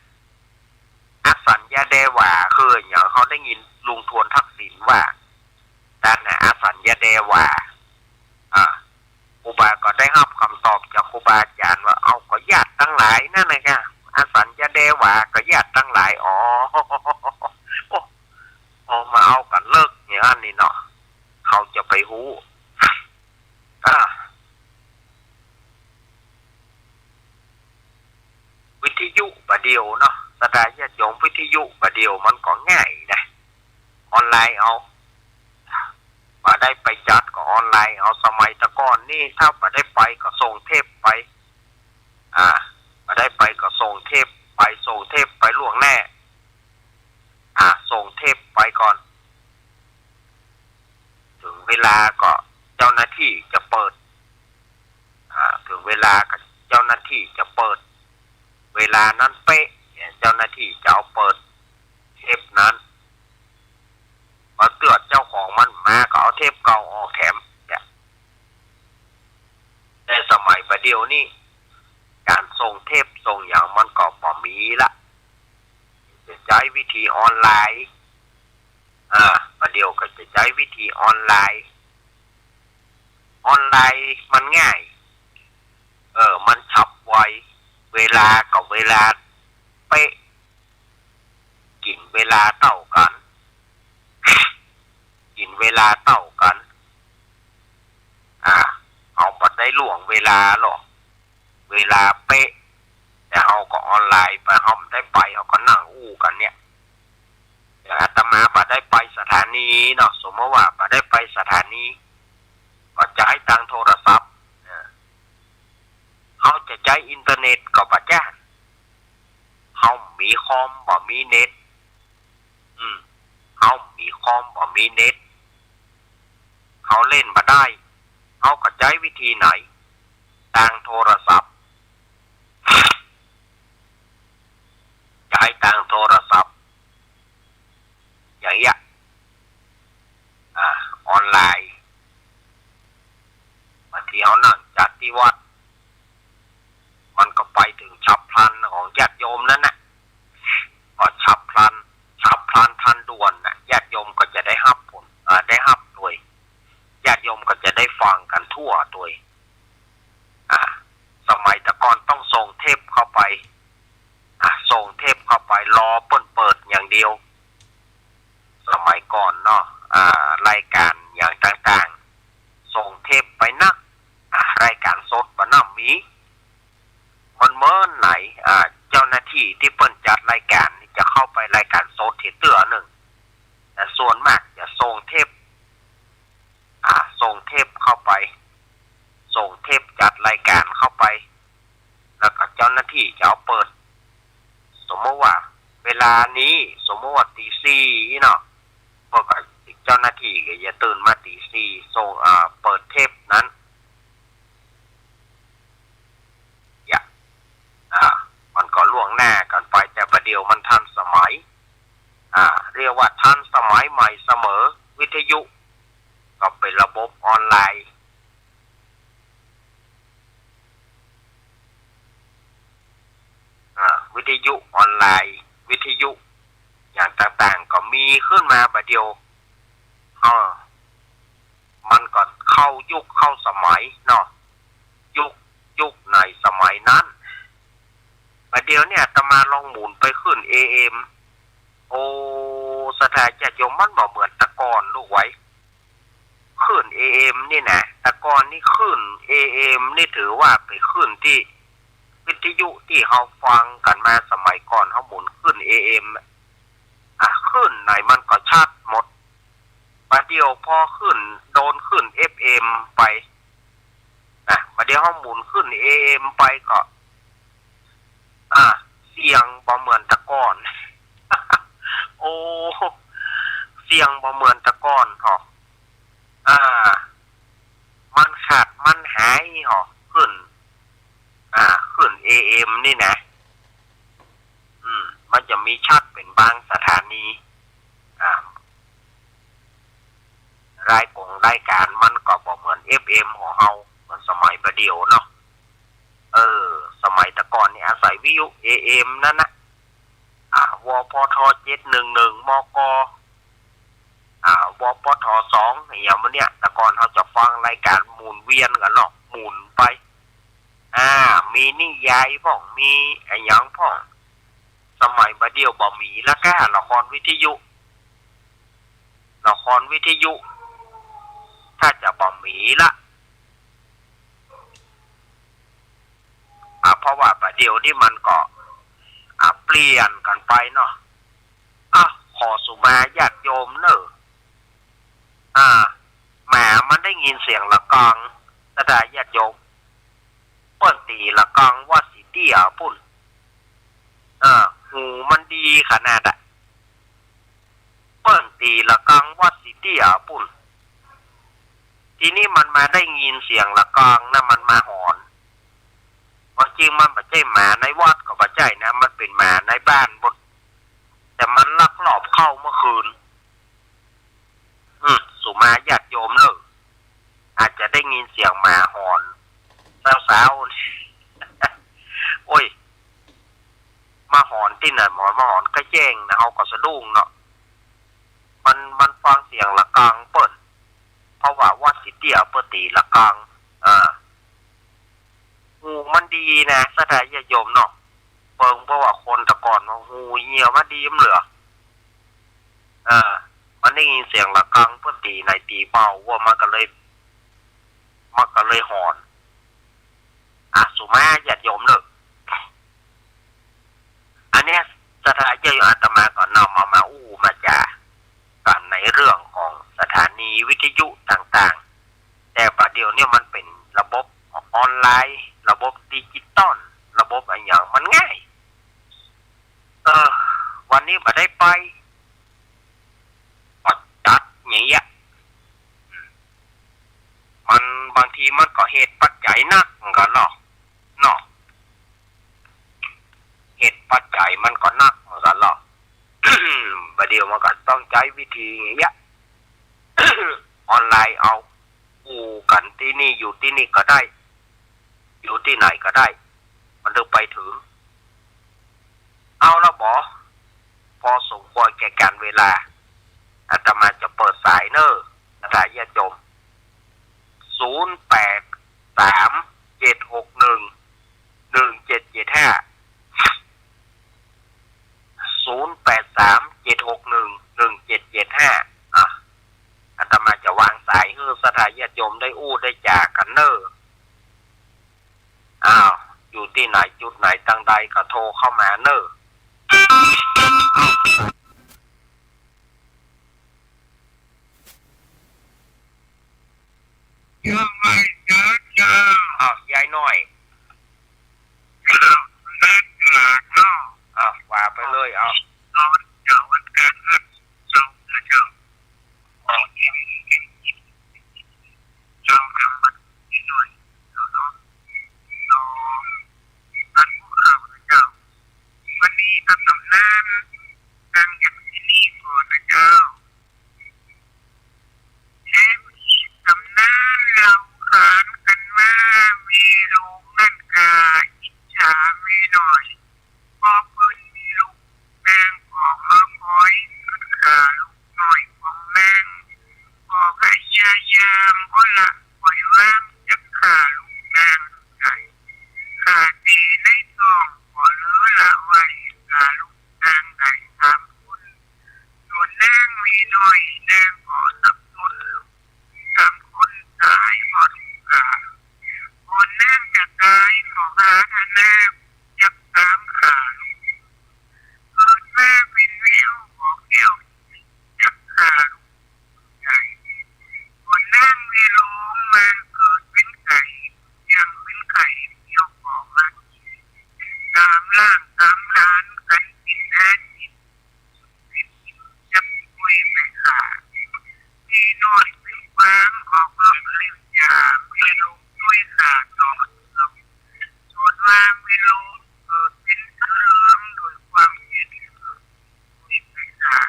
อาสัญญาเดหวาคืออะหยัง เฮาได้ยินลุงทวนทักษิณว่า ตานหาอาสัญญาเดหวา อ่า ครูบาก็ได้ฮับกำตอบจากครูบาอาจ๋ารย์ว่า เอ้า ก็ญาติตังหลายนั่นนะกะ อาสัญญาเดหวาก็ญาติตังหลาย อ๋อ โอ้ เอามาเอากั๋นเลิกอย่างนั้นนี่เนาะ เขาจะไปฮู้ อ่า วิทยุบ่าเดี่ยวเนาะ ศรัทธาญาติโยม วิทยุบ่าเดี่ยวมันก็ง่ายนะ ออนไลน์เอา บ่ได้ไปจัดก็ออนไลน์เอา สมัยแต่ก่อนนี่ ถ้าบ่ได้ไปก็ส่งเทปไป อ่า บ่ได้ไปก็ส่งเทปไป ส่งเทปไปล่วงหน้า อ่า ส่งเทปไปก่อน เถิงเวลาก็เจ้าหน้าตี้จะเปิด อ่า เถิงเวลาก็เจ้าหน้าตี้จะเปิด เวลานั้นเป๊ะ เจ้าหน้าตี้จะเอาเปิดเทปนั้น บ่าเตื้อเจ้าของมัน นี่ ก๋านส่งเทปส่งหยังมันก็บ่มีละ จะใจ๊วิธีออนไลน์ อ่า บ่าเดี่ยวก็จะใจ๊วิธีออนไลน์ ออนไลน์มันง่าย เออ มันฉับไว เวลาก็เวลาเป๊ะ กิ๋นเวลาเต้ากั๋น กิ๋นเวลาเต้ากั๋น อ่า เฮาบ่ได้ล่วงเวลาหรอก เวลาเป๊ะ แต่เฮาก็ออนไลน์ไป เฮาบ่ได้ไป เฮาก็นั่งอู้กั๋นเนี่ย อย่างอาตมาบ่ได้ไปสถานีเนาะ สมมติว่าบ่ได้ไปสถานี ก็ใจ๊ตางโทรศัพท์ เออ เฮาจะใจ๊อินเทอร์เน็ตก็บ่จ๊ะ เฮาบ่มีคอม บ่มีเน็ต อืม เฮาบ่มีคอม บ่มีเน็ต เฮาเล่นบ่ได้ เฮาก็ใจ๊วิธีไหน ตางโทรศัพท์ ใจ๊ตางโทรศัพท์ อย่างเงี้ย อ่า ออนไลน์ บางทีเฮานั่งจัดตี้วัด มันก็ไปเถิงฉับพลันของญาติโยมนั้นน่ะ ก็ฉับพลัน ฉับพลันทันด่วนน่ะ ญาติโยมก็จะได้ฮับผล อ่า ได้ฮับโดย ญาติโยมก็จะได้ฟังกั๋นทั่วโดย อ่า สมัยแต่ก่อนต้องส่งเทปเข้าไป อ่า ส่งเทปเข้าไป รอเปิ้นเปิดอย่างเดียว สมัยก่อนเนาะ อ่า รายก๋านอย่างต่างๆ ส่งเทปไปนะ อ่า รายก๋านสดบ่น่ามี มันเมินไหน อ่า เจ้าหน้าตี้ตี้เปิ้นจัดรายก๋านนี่จะเข้าไปรายก๋านสดเตื้อนึ่ง แต่ส่วนมากจะส่งเทป อ่า ส่งเทปเข้าไป ส่งเทปจัดรายก๋านเข้าไป แล้วก็เจ้าหน้าตี้จะเอาเปิด สมมติว่าเวลานี้ สมมติว่าตีสี่เนาะ พวกเจ้าหน้าตี้ก็จะตื่นมาตีสี่ ส่ง อ่า เปิดเทปนั้น อย่า อ่า มันก็ล่วงหน้ากั๋นไป แต่บ่าเดี่ยวมันทันสมัย อ่า เรียกว่าทันสมัยใหม่เสมอ วิทยุก็เป๋นระบบออนไลน์ อ่า วิทยุออนไลน์ วิทยุอย่างต่างๆ ก็มีขึ้นมาบ่าเดี่ยว อ่า มันก็เข้ายุคเข้าสมัยเนาะ ยุค ยุคไหนสมัยนั้น บ่าเดี่ยวเนี่ยอาตมาลองหมุนไปคลื่น เอเอ็ม โอ้ ศรัทธาญาติโยม มันบ่เหมือนแต่ก่อนลูกเอ๋ย คลื่น เอเอ็ม นี่นะ แต่ก่อนนี่คลื่น เอเอ็ม นี่ถือว่าเป๋นคลื่นตี้ วิทยุตี้เฮาฟังกั๋นมาสมัยก่อน เฮาหมุนคลื่น เอเอ็ม อะ อ่ะ คลื่นไหนมันก็ชัดหมด บ่าเดี่ยวพอคลื่น โดนคลื่น เอฟเอ็ม ไป นะ บ่าเดี่ยวเฮาหมุนคลื่น เอเอ็ม ไปก็ อ่ะ เสียงบ่เหมือนแต่ก่อน โอ้ เสียงบ่เหมือนแต่ก่อนหรอก อ่า มันขาดมันหายหรอก คลื่น อ่า คลื่น เอเอ็ม นี่นะ อืม มันจะมีชัดเป๋นบางสถานี อ่า รายก๋งรายก๋านมันก็บ่เหมือน เอฟเอ็ม ของเฮา เหมือนสมัยบ่าเดี่ยวเนาะ เออ สมัยแต่ก่อนนี่อาศัยวิทยุ เอเอ็ม นั่นนะ อ่า วปท เจ็ดหนึ่งหนึ่ง มก อ่า วปท สอง อย่างเมื่อเนี้ย แต่ก่อนเฮาจะฟังรายก๋านหมุนเวียนกั๋นเนาะ หมุนไป อ่า มีนิยายพ่อง มีอะหยังพ่อง สมัยบ่าเดี่ยวบ่มีละก้า ละครวิทยุ ละครวิทยุ ถ้าจะบ่มีละ อ่า เพราะว่าบ่าเดี่ยวนี้มันก็ อ่า เปลี่ยนกั๋นไปเนาะ อ่ะ ขอสุมาญาติโยมเน่อ อ่า หมามันได้ยินเสียงระฆัง ศรัทธาญาติโยม เปิ้นตี๋ระฆังวัดสีเตี้ยปุ้น เออ หูมันดีขนาดอะ เปิ้นตี๋ระฆังวัดสีเตี้ยปุ้น ทีนี้มันมาได้ยินเสียงระฆังนะ มันมาหอน ความจริงมันบ่ใจ้หมาในวัดก็บ่ใจ้นะ มันเป๋นหมาในบ้านปุ้น แต่มันลักลอบเข้าเมื่อคืน อืม สุมาญาติโยมเน่อ อาจจะได้ยินเสียงหมาหอน สาว ตี้ไหนหมอมาหอนกะแจ้งนะ เฮาก็สะดุ้งเนาะ มัน มันฟังเสียงระฆังเปิ้น เพราะว่าวัดตี้เตี้ยเปิ้นตี๋ระฆัง อ่า หูมันดีนะ ศรัทธาญาติโยมเนาะ เปิง เพราะว่าคนแต่ก่อนว่าหูเหี่ยวมันดีมันเหลือ เออ มันได้ยินเสียงระฆังเปิ้นตี๋ไหนตี๋เบาว่ามันก็เลย มันก็เลยหอน อ่ะ สุมาญาติโยมเนาะ อันเนี้ยศรัทธาญาติโยม อาตมาก็นำเอามาอู้มาจ๋ากั๋นในเรื่องของสถานีวิทยุต่างๆ แต่ประเดี๋ยวนี้มันเป๋นระบบออนไลน์ ระบบดิจิตอล ระบบอะหยังมันง่าย เออ วันนี้บ่ได้ไป บ่จัดอย่างเงี้ย มันบางทีมันก็เหตุปัจจัยนักเหมือนกั๋นเนาะ เนาะ เหตุปัจจัยมันก็นักเหมือนกั๋นเนาะ ประเดี๋ยวมันก็ต้องใจ๊วิธีอย่างเงี้ย ออนไลน์เอา อู้กั๋นตี้นี่ อยู่ตี้นี่ก็ได้ อยู่ตี้ไหนก็ได้ มันถึงไปถึง เอาละบ่ พอสมควรแก่ก๋านเวลา อาตมาจะเปิดสายเน่อ ศรัทธาญาติโยม ศูนย์แปดสามเจ็ดหกหนึ่งหนึ่งเจ็ดเจ็ดห้า ศูนย์แปดสามเจ็ดหกหนึ่งหนึ่งเจ็ดเจ็ดห้า อ่ะ อาตมาจะวางสายหื้อศรัทธาญาติโยมได้อู้ได้จ๋ากั๋นเน่อ อ้าว อยู่ตี้ไหนจุดไหนตังใดก็โทรเข้ามาเน่อ เจ้า ไหว้สาเจ้า อ้าว ยายน้อย เจ้า นัดหมากเนาะ อ้าว ว่าไปเลย อ้าว ตอนเจ้าวันกลางคืน เจ้า เจ้า ออกเอง เจ้า ทำบัตรนิดหน่อย เจ้าเนาะ เจ้า ท่านผู้ข่าวนะเจ้า วันนี้ก็ตำนาน ตั้งอย่างตี้นี่ก่อนนะเจ้า แถมมีตำนานเล่าขานกั๋นมา เมโลงนั่นก็อิจฉาเมน้อย เพราะเปิ้นมีลูก นางก็มาคอยกัดขาลูกน้อยของนาง ก็พยายามบ่ละปล่อยวางจักขาลูกนางได้ ขาเต๋ในท้องก็เหลือละไว้ขาลูกนางได้สามคน ส่วนนางเมน้อย นางก็สับสน สามคนต๋ายหมดขา ก่อนนางจะต๋ายก็หาทานาจักสามขาลูก เกิดมาเป๋นแมวก็แก้วจักขาลูกใหญ่ ส่วนนางเมโลงมาเกิดเป๋นไก่ ยังเป๋นไข่ แมวก็มากิ๋น ต๋ามล้างต๋ามหลานกั๋นกิ๋นอาหาร จับกล้วยไปขา เมน้อยเป๋นกวางออกรบเล็บหญ้า เมโลงด้วยขาต่อเทือง ส่วนว่าเมโลงเกิดเป๋นเสือเหลืองด้วยความเห็นกล้วยไปขา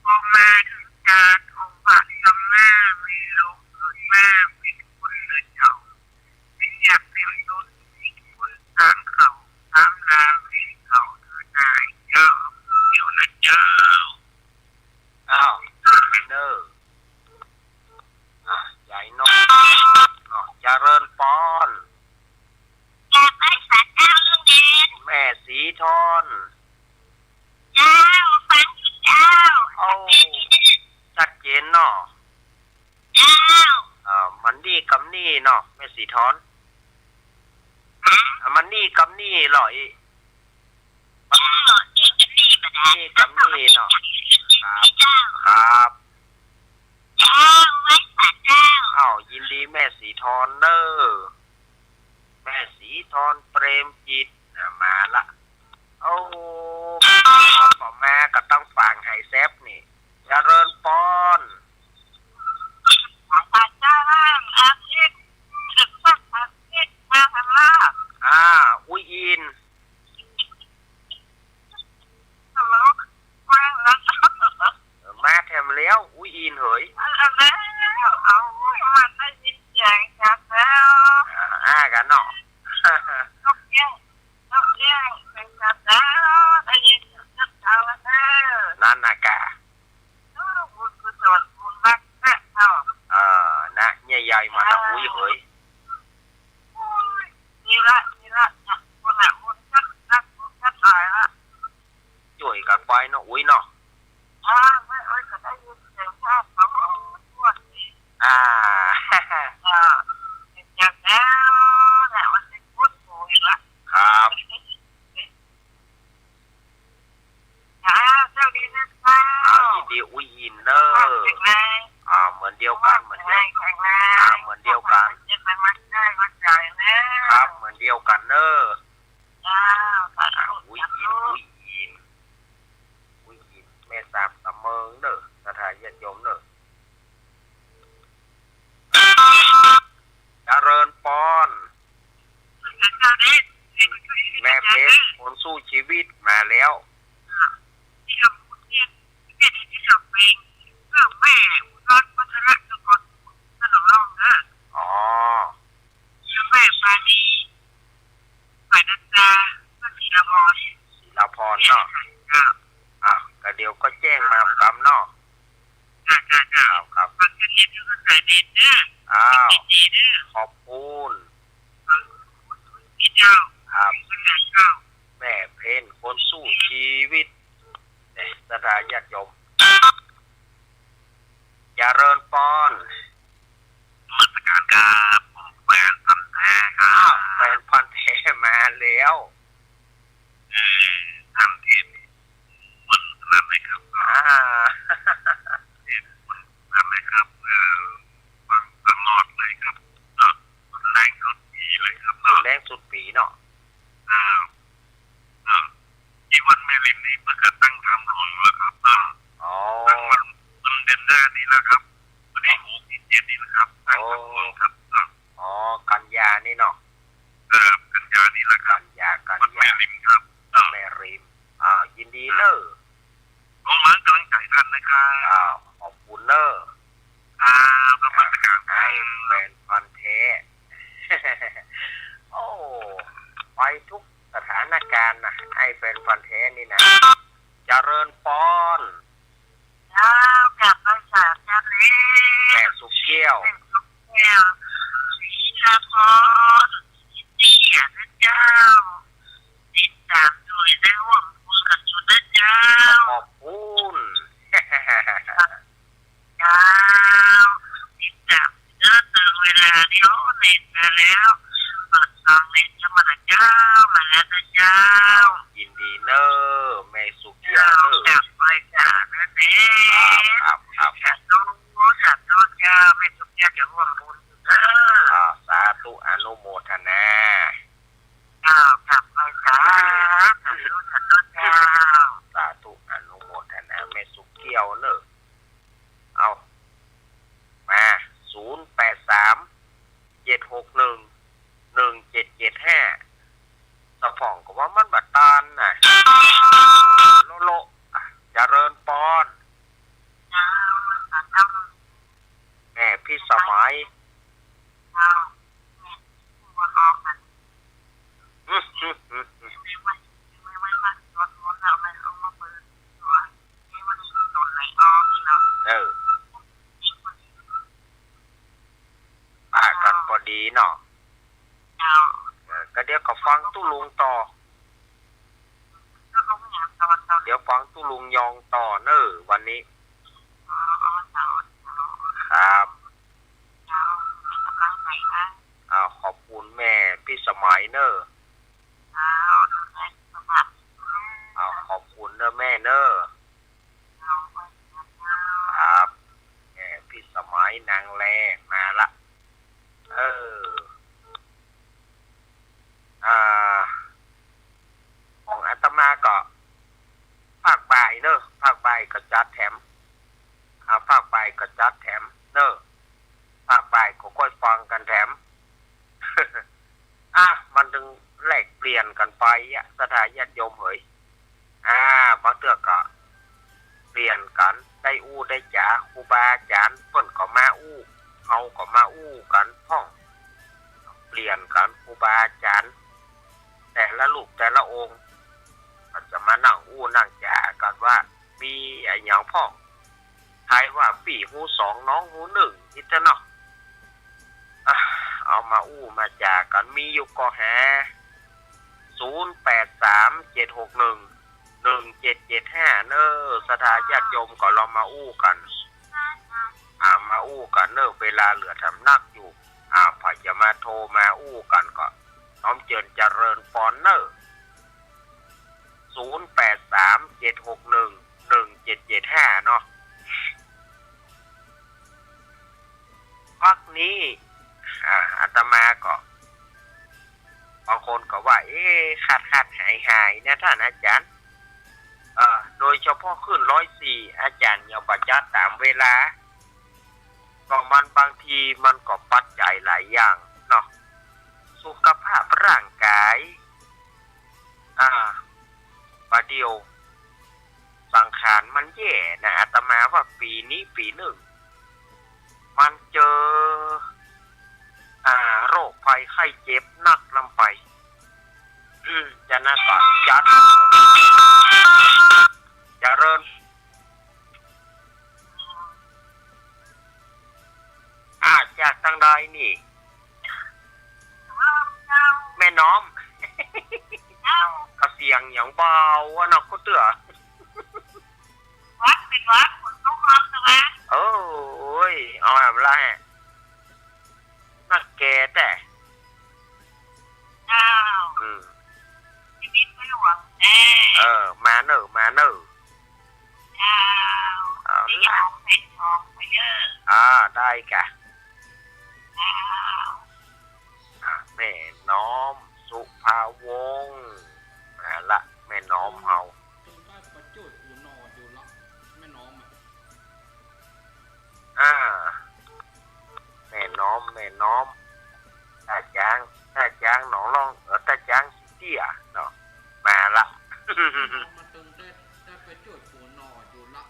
พอมาเถิงจาติองค์พระสัมมา เมโลงเกิดมาเป๋นคนนะเจ้า เป๋นยักษ์เป๋นตุ๊ด เป๋นคนต๋ามเขาต๋ามลาเป๋นเขาเถิดนายเจ้า เดี๋ยวนะเจ้า อ้าว เน่อ อ่ะ ยายน้อย อ้าว เจริญปอน กราบไหว้สาเจ้าลุงเด่น แม่ศรีทอน เจ้า ฟังอยู่เจ้า โอ้ ชัดเจนเนาะ เจ้า เอ่อ มันนี่กำนี่เนาะ แม่ศรีทอน ฮะ อ่ะ มันนี่กำนี่เหรออี เจ้า นี่กำนี่บ่ได้ นี่กำนี่เนาะ ครับ เจ้า ครับ เจ้า ไหว้สาเจ้า อ้าว ยินดีแม่ศรีทอนเน่อ แม่ศรีทอน เปรมจิต อ่ะ มาละ โอ้ พอมาก็ต้องฟังไฮแซปนี่ เจริญปอน อาจารย์เจ้า อาทิตย์ อาทิตย์ มาทำลาบ อ่า อุ้ยอิน ฮัลโหล มาแล้ว เออ มาแถมแล้ว อุ้ยอินเหย มาแล้ว เอา มาได้ยินเสียงชัดแล้ว อ่า อ่า กันเนาะ นกแก้ว นกแก้ว เสียงชัดแล้ว ได้ เหย โอ้ย ดีละ ดีละ เนี่ย คนละ คนชัก ชัก คนชักหลายละ จ้วยกั๋นไปเนาะ อุ๊ยเนาะ อ่า ไม่ เอ้ย ก็ได้ยินเสียงชาวบ้านเขา อ่า อ่า อย่างนั้นแหละ มันเป็นพุทธโธอีกละ ครับ อ่า โชคดีนะเจ้า อ่า ยินดี อุ๊ย ยินเน่อ แข็งแรง อ่า เหมือนเดียวกั๋น เหมือนเดียวกั๋น แข็งแรง อ่า เหมือนเดียวกั๋น เจ็บไปมันได้มันจ่ายเน่อ ครับ เหมือนเดียวกั๋นเน่อ เจ้า สาธุ อุ๊ย ยิน สาธุ อุ๊ย ยิน อุ๊ย ยิน แม่สามสำเมิงเน่อ ศรัทธาญาติโยมเน่อ เจริญปอน แม่เพชร คนสู้ชีวิตมาแล้ว อ๋อ แม่ปานี ฝ่ายนันจา ก็ศิลาพร ศิลาพรเนาะ เจ้า อ่ะ ก็เดี๋ยวก็แจ้งมากำเนาะ จ้า จ้า จ้า ครับ ครับ ฝากเรียนด้วยภาษาเนนเด้อ อ้าว เนนเด้อ ขอบคุณ เจ้า ครับ เจ้า แม่เพชร คนสู้ชีวิต เนี่ย ศรัทธาญาติโยม เจริญปอน นมัสการครับ ผมแฟนพันธุ์แท้ครับ อ้าว แฟนพันธุ์แท้มาแล้ว เอ่อ ท่านเทศน์ วันนั้นไหมครับ อ่า เทศน์ วันนั้นไหมครับ เอ่อ ฟังตลอดเลยครับ เนาะ รุนแรงสุดปี๋เลยครับ เนาะ รุนแรงสุดปี๋เนาะ อ่า อ่า ที่วัดแม่ริมนี่เปิ้นก็ตั้งธรรมหลวงแล้วครับ อ่า อ๋อ ตั้งวัน วันเดือนห้านี่แหละครับ วันที่หก ที่เจ็ดนี่แหละครับ ตั้งธรรมหลวงครับ อ่า อ๋อ กันยานี่เนาะ เออ กันยานี่แหละครับ กันยา กันยา วัดแม่ริมครับ อ่า แม่ริม อ่า ยินดีเน่อ ขอมากำลังใจ๋ท่านนะครับ อ่า ขอบคุณเน่อ ครับ นมัสการ อ้ายแฟนพันธุ์แท้ โอ้ ไปทุกสถานการณ์นะ อ้ายแฟนพันธุ์แท้นี่นะ เจริญปอน เจ้า กราบไหว้สาเจ้าเลย แม่สุขแก้ว แม่สุขแก้ว ศิลาพร เตี้ยนะเจ้า ติดต๋ามโดยได้ร่วมบุญกั๋นอยู่นะเจ้า ขอบคุณ เจ้า ติดต๋ามเด้อ เติมเวลานี่ โอ้ เน็ตมาแล้ว เปิดฟังเน็ตเข้ามานะเจ้า มาแล้วนะเจ้า ยินดีเน่อ แม่สุขแก้วเน่อ เจ้า กราบไหว้สาเน่อ ครับ ครับ ครับ สาธุ สาธุเจ้า แม่สุขแก้วจะร่วมบุญเด้อ อ่า สาธุ อนุโมทนา เจ้า กราบไหว้สา สาธุ สาธุเจ้า สาธุ อนุโมทนา แม่สุขแก้วเน่อ เอา มา ศูนย์แปดสาม เจ็ดหกหนึ่ง หนึ่งเจ็ดเจ็ดห้า สะพ่องก็ว่ามันบ่ตันน่ะ โละโละ เจริญปอน เจ้า แม่พิสมัย เจ้า แม่ เออ ปะกั๋นปอดีเนาะ เจ้า เออ ก็เดี๋ยวก็ฟังตุ๊ลุงต่อ ตุ๊ลุงหยังต่อ เจ้า เดี๋ยวฟังตุ๊ลุงยองต่อเน่อวันนี้ อ๋อ อ๋อ เจ้า เจ้า ครับ เจ้า เป็นกำลังใจ๋นะ อ้าว ขอบคุณแม่พิสมัยเน่อ เจ้า ดูแลสุขภาพ อ้าว ขอบคุณเน่อแม่เน่อ ครับ แม่พิสมัยนางแลมาละ เออ อ่า ของอาตมาก็ ภาคบ่ายเน่อ ภาคบ่ายก็จัดแถม อ่า ภาคบ่ายก็จัดแถมเน่อ ภาคบ่ายก็ก้อยฟังกั๋นแถม อ่ะ มันตึงแลกเปลี่ยนกั๋นไปอะ ศรัทธาญาติโยมเหย อ่า บางเตื้อก็เปลี่ยนกั๋น ได้อู้ได้จ๋า ครูบาอาจ๋ารย์เปิ้นก็มาอู้ เฮาก็มาอู้กั๋นพ่อง เปลี่ยนกั๋น ครูบาอาจ๋ารย์แต่ละรูปแต่ละองค์ ก็จะมานั่งอู้นั่งจ๋ากั๋นว่า มีอะหยังพ่อง ใผว่าปี้ฮู้สองน้องฮู้นึ่ง อิ้วเน่อ อ่ะ เอามาอู้มาจ๋ากั๋น มีอยู่ก่อแห ศูนย์แปดสาม เจ็ดหกหนึ่ง หนึ่งเจ็ดเจ็ดห้า เน่อ ศรัทธาญาติโยมก็ลองมาอู้กั๋น อ่า มาอู้กั๋นเน่อ เวลาเหลือถำนักอยู่ อ่า ใผจะมาโทรมาอู้กั๋นก็น้อมเจิญเจริญปอนเน่อ ศูนย์แปดสาม เจ็ดหกหนึ่ง หนึ่งเจ็ดเจ็ดห้า เนาะ พักนี้ อ่า อาตมาก็ บางคนก็ว่า เอ๊ะ ขาดๆ หายๆ นะต้านอาจ๋ารย์ เอ่อ โดยเฉพาะคลื่นร้อยสี่ อาจ๋ารย์ยังบ่จัดต๋ามเวลา ก็มันบางทีมันก็ปัจจัยหลายอย่างเนาะ สุขภาพร่างกาย อ่า บ่าเดี่ยวสังขารมันแย่นะ อาตมาว่าปี๋นี้ปี๋นึ่ง มันเจอ อ่า โรคภัยไข้เจ็บนักล้ำไป อืม จะนักก็จัด เจริญ อ่า จากตางใดนี่ แม่น้อม ก็เสียงอย่างเบาอะเนาะ กูเตื้อ หวัดเป๋นหวัด ฝนตกเนาะ ใจ้ไหม เออ โอ้ย เอาแหมละแหะ นักแก่แต๊ เจ้า อืม ชีวิตไม่หวังแน่ เออ มาเน่อ มาเน่อ เจ้า เอาละ เดี๋ยวจะเอาแผ่นทองไปเด้อ อ่า ได้ก่ะ เจ้า อ่ะ แม่น้อม สุภาวงศ์ มาละ แม่น้อมเฮา เปิ้นก็ไปจ้วยปู่หน่ออยู่ละ แม่น้อมอะ อ่า แม่น้อม แม่น้อม ต้าจ๊าง ต้าจ๊างหนองล่อง เออ ต้าจ๊างขี้เตี้ยเนาะ มาละ มาเติมได้ ได้ไปจ้วยปู่หน่ออยู่ละ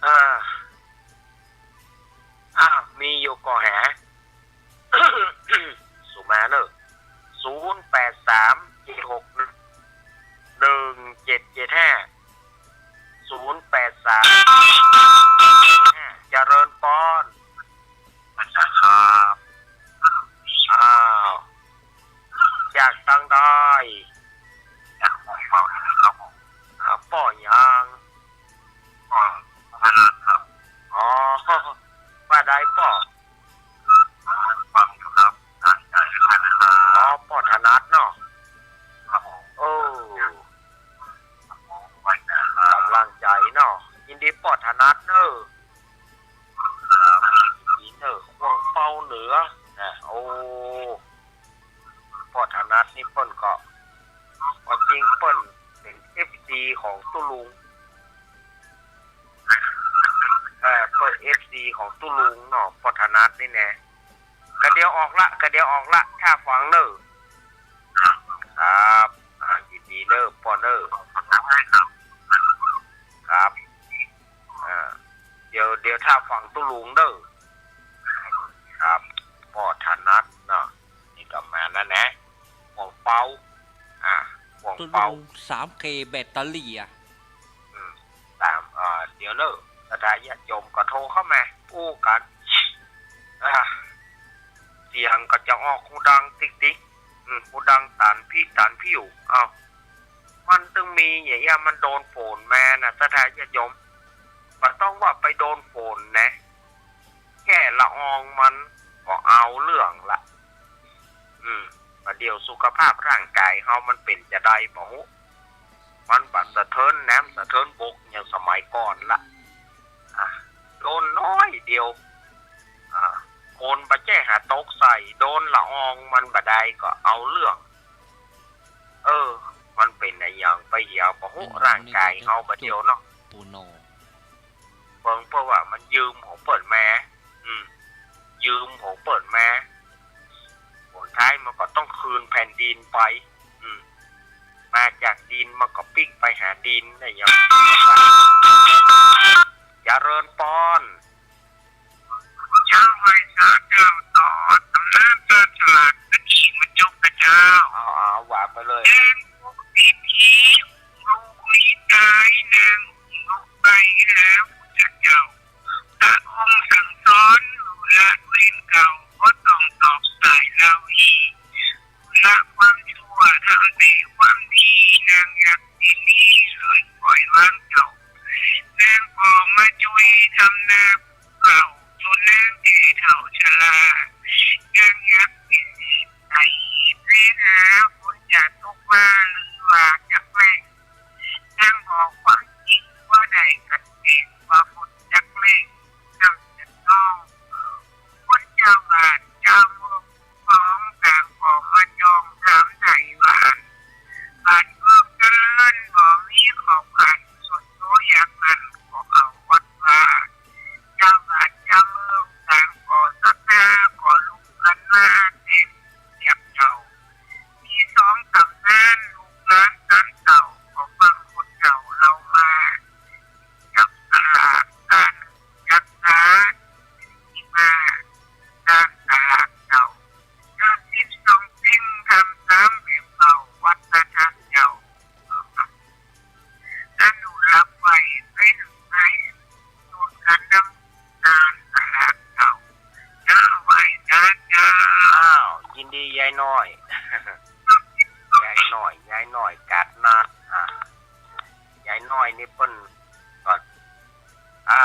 อ่า อ่า มีอยู่ก่อแห สุมาเน่อ ศูนย์แปดสาม เจ็ดหกหนึ่ง หนึ่งเจ็ดเจ็ดห้า ศูนย์แปดสาม เจริญปอน มาจากครับ อ้าว จากตางใด จากหม่องเปานะครับผม อ่า ป้อหยัง ป้อถนัดครับ อ๋อ ว่าใดป้อ ฟังอยู่ครับ ตั้งใจ๋ฟังครับ อ๋อ ป้อถนัดเนาะ ครับผม เออ ครับผม ไหว้นะครับ ก๋ำลังใจ๋เนาะ ยินดีป้อถนัดเน่อ ครับ ยินดีเน่อ หม่องเปาเหนือนะ โอ้ ป้อถนัดนี่เปิ้นก็ ก็จริงเปิ้นเป๋น เอฟซี ของตุ๊ลุง เออ เปิ้น เอฟซี ของตุ๊ลุงเนาะ ป้อถนัดนี่แหนะ กะเดี๋ยวออกละ กะเดี๋ยวออกละ ต้าฟังเน่อ ครับ อ่า ยินดีเน่อ ป้อเน่อ ครับ อ่า เดี๋ยว เดี๋ยวต้าฟังตุ๊ลุงเน่อ ครับ ป้อถนัดเนาะ นี่ก็มาแล้วนะ หม่องเปา อ่า หม่องเปา ตุ๊ลุง สามเค แบตเตอรี่อะ อืม สาม อ่า เดี๋ยวเน่อ ศรัทธาญาติโยมก็โทรเข้ามาอู้กั๋น อ่า เสียงก็จะออกหูดังติ๊กๆ อืม หูดังตานผิ ตานผิว อ้าว มันตึงมีอย่างเงี้ย มันโดนฝนมานะ ศรัทธาญาติโยม บ่ต้องว่าไปโดนฝนนะ แค่ละอองมันก็เอาเรื่องละ อืม บ่าเดี่ยวสุขภาพร่างกายเฮามันเป๋นจาใดบ่ฮู้ มันบ่สะเทินน้ำสะเทินบกอย่างสมัยก่อนละ อ่ะ โดนน้อยเดียว อ่ะ ฝนบ่ใจ้หาตกใส่ โดนละอองมันบ่าใดก็เอาเรื่อง เออ มันเป๋นอะหยังไปเหียบ่ฮู้ ร่างกายเฮาบ่าเดี่ยวเนาะ ปู่หน่อ เบิ่งเปิ้นว่ามันยืมของเปิ้นมา อืม ยืมของเปิ้นมา ผลท้ายมันก็ต้องคืนแผ่นดินไป อืม มาจากดินมันก็ปิ๊กไปหาดินนะ ยัง เจริญปอน เจ้าไหว้สาเจ้าต่อต๋ำนานต๋าฉลาด อันนี้มันจบกะเจ้า เอา เอา ว่าไปเลย แจ้งพวกเศรษฐี ลูกมีตายนางลูกไปแล้วจากเจ้า พระองค์สั่งสอนละเว้นเก่า ยายน้อย ยายน้อยกาดนา อ่า ยายน้อยนี่เปิ้นก็ อ่า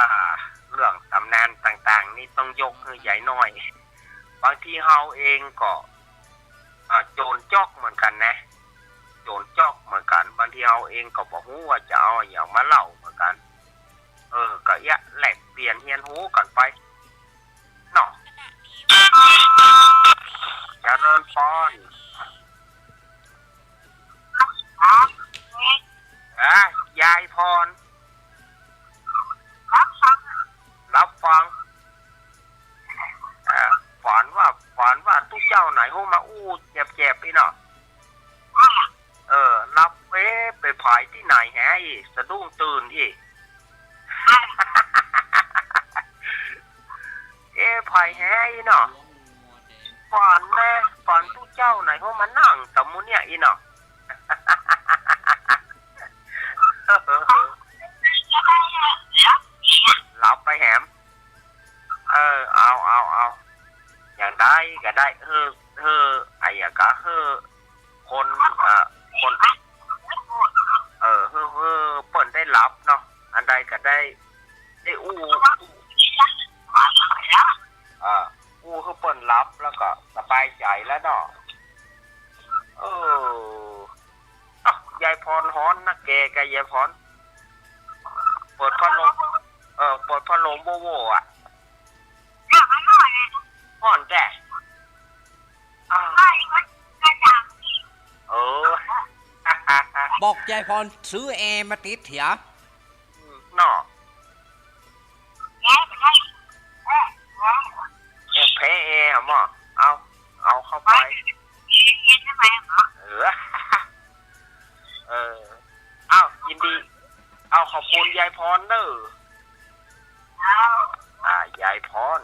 เรื่องต๋ำนานต่างๆ นี่ต้องยกหื้อยายน้อย บางทีเฮาเองก็ อ่า โจรจ๊อกเหมือนกั๋นนะ โจรจ๊อกเหมือนกั๋น บางทีเฮาเองก็บ่ฮู้ว่าจะเอาอะหยังมาเล่าเหมือนกั๋น เออ ก็เอี้ยะแลกเปลี่ยนเฮียนฮู้กั๋นไป เนาะ เจริญปอน เอ้ย ยายปอน รับฟัง เอ่อ ฝันว่า ฝันว่าตุ๊เจ้าไหนฮู้มาอู้แจบๆ อี้เนาะ เออ หลับ เอ๊ะ ไปผายตี้ไหนแฮะอี้ สะดุ้งตื่นอี้ เอ๊ะ ผายแฮะอี้เนาะ ฝันนะ ฝันตุ๊เจ้าไหนฮู้มานั่งต๋ามมู้เนี่ยอี้เนาะ หลับไปแหม เออ เอา เอา เอา อย่างใดก็ได้ หื้อ หื้อ อะหยังก็ หื้อคน เอ่อ คน เออ หื้อ หื้อเปิ้นได้หลับเนาะ อันใดก็ได้ ได้อู้ เออ อู้หื้อเปิ้นหลับแล้วก็สบายใจ๋แล้วเนาะ เออ อ้าว ยายปอนฮ้อนนักแก่กะ ยายปอน เปิดพัดลม เออ เปิดพัดลมโว่ๆ อะ ฮ้อนแต๊ อ้าว เออ บอกยายปอนซื้อแอร์มาติดเหีย อืม เนาะ เออ แพ้แอร์หม้อ เอา เอาเข้าไป เออ เออ เอา ยินดี เอา ขอบคุณยายปอนเน่อ อ่า ยายปอน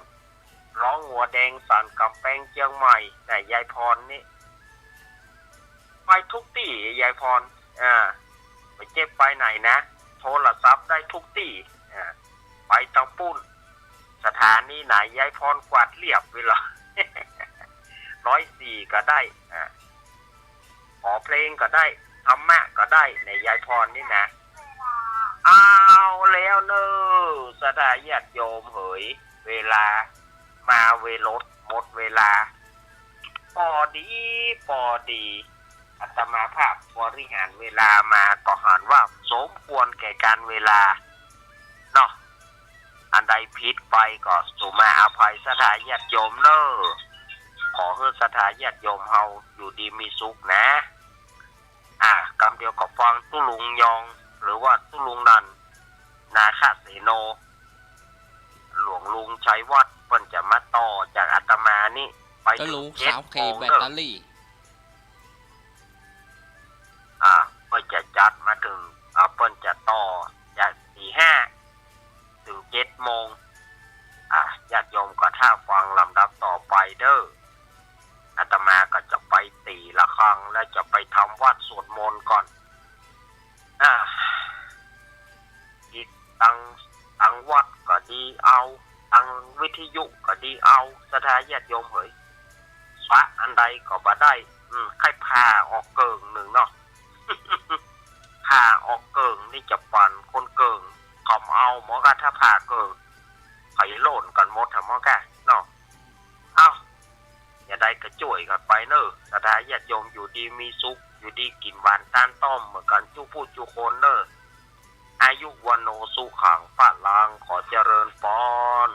ร้องหัวแดงสั่นก๋ำแปงเจียงใหม่ แต่ยายปอนนี่ ไปทุกตี้ ยายปอน อ่า ไปเจ็บไปไหนนะ โทรศัพท์ได้ทุกตี้ อ่า ไปตังปุ้น สถานีไหน ยายปอนกวาดเรียบไปเลย ร้อยสี่ก็ได้ อ่า ขอเพลงก็ได้ ธรรมะก็ได้ ในยายปอนนี่นะ เอาแล้วเน่อ ศรัทธาญาติโยมเหย เวลามาเวลด หมดเวลา ปอดี ปอดี อาตมาภาพบริหารเวลามาก็หันว่าสมควรแก่กาลเวลา เนาะ อันใดผิดไปก็สุมาอภัยศรัทธาญาติโยมเน่อ ขอหื้อศรัทธาญาติโยมเฮาอยู่ดีมีสุขนะ อ่า กำเดียวก็ฟังตุ๊ลุงยอง หรือว่าตุ๊ลุงนันท์ นาคเสโน หลวงลุงชัยวัฒน์ เปิ้นจะมาต่อจากอาตมานี่ ไป ตุ๊ลุง เถิงเจ็ด สาวเค โมง แบตเตอรี่ เน่อ อ่า เปิ้นจะจัดมาเถิง อ่า เปิ้นจะต่อจากตีห้าเถิงเจ็ดโมง อ่า ญาติโยมก็ถ้าฟังลำดับต่อไปเน่อ อาตมาก็จะไปตี๋ระฆัง และจะไปทำวัตรสวดมนต์ก่อน อ่า อีกตัง ตังวัดก็ดีเอา ตังวิทยุก็ดีเอา ศรัทธาญาติโยมเหย ปะอันใดก็บ่ได้ อืม ใค่ผ้าออกเกิ่งนึ่งเนาะ ผ้าออกเกิ่งนี่จะปันคนเกิ่ง เขาเอาหมดก่ะ ถ้าผ้าเกิ่ง เขาโล่นกั๋นหมดหมดก่ะเนาะ เอ้า จะใดก็จ้วยกั๋นไปเน่อ ศรัทธาญาติโยมอยู่ดีมีสุข อยู่ดีกิ๋นหวานต้านต้อมเหมือนกั๋นจุผู้จุคนเน่อ อายุวัณโณสุขังพลัง ขอเจริญปอน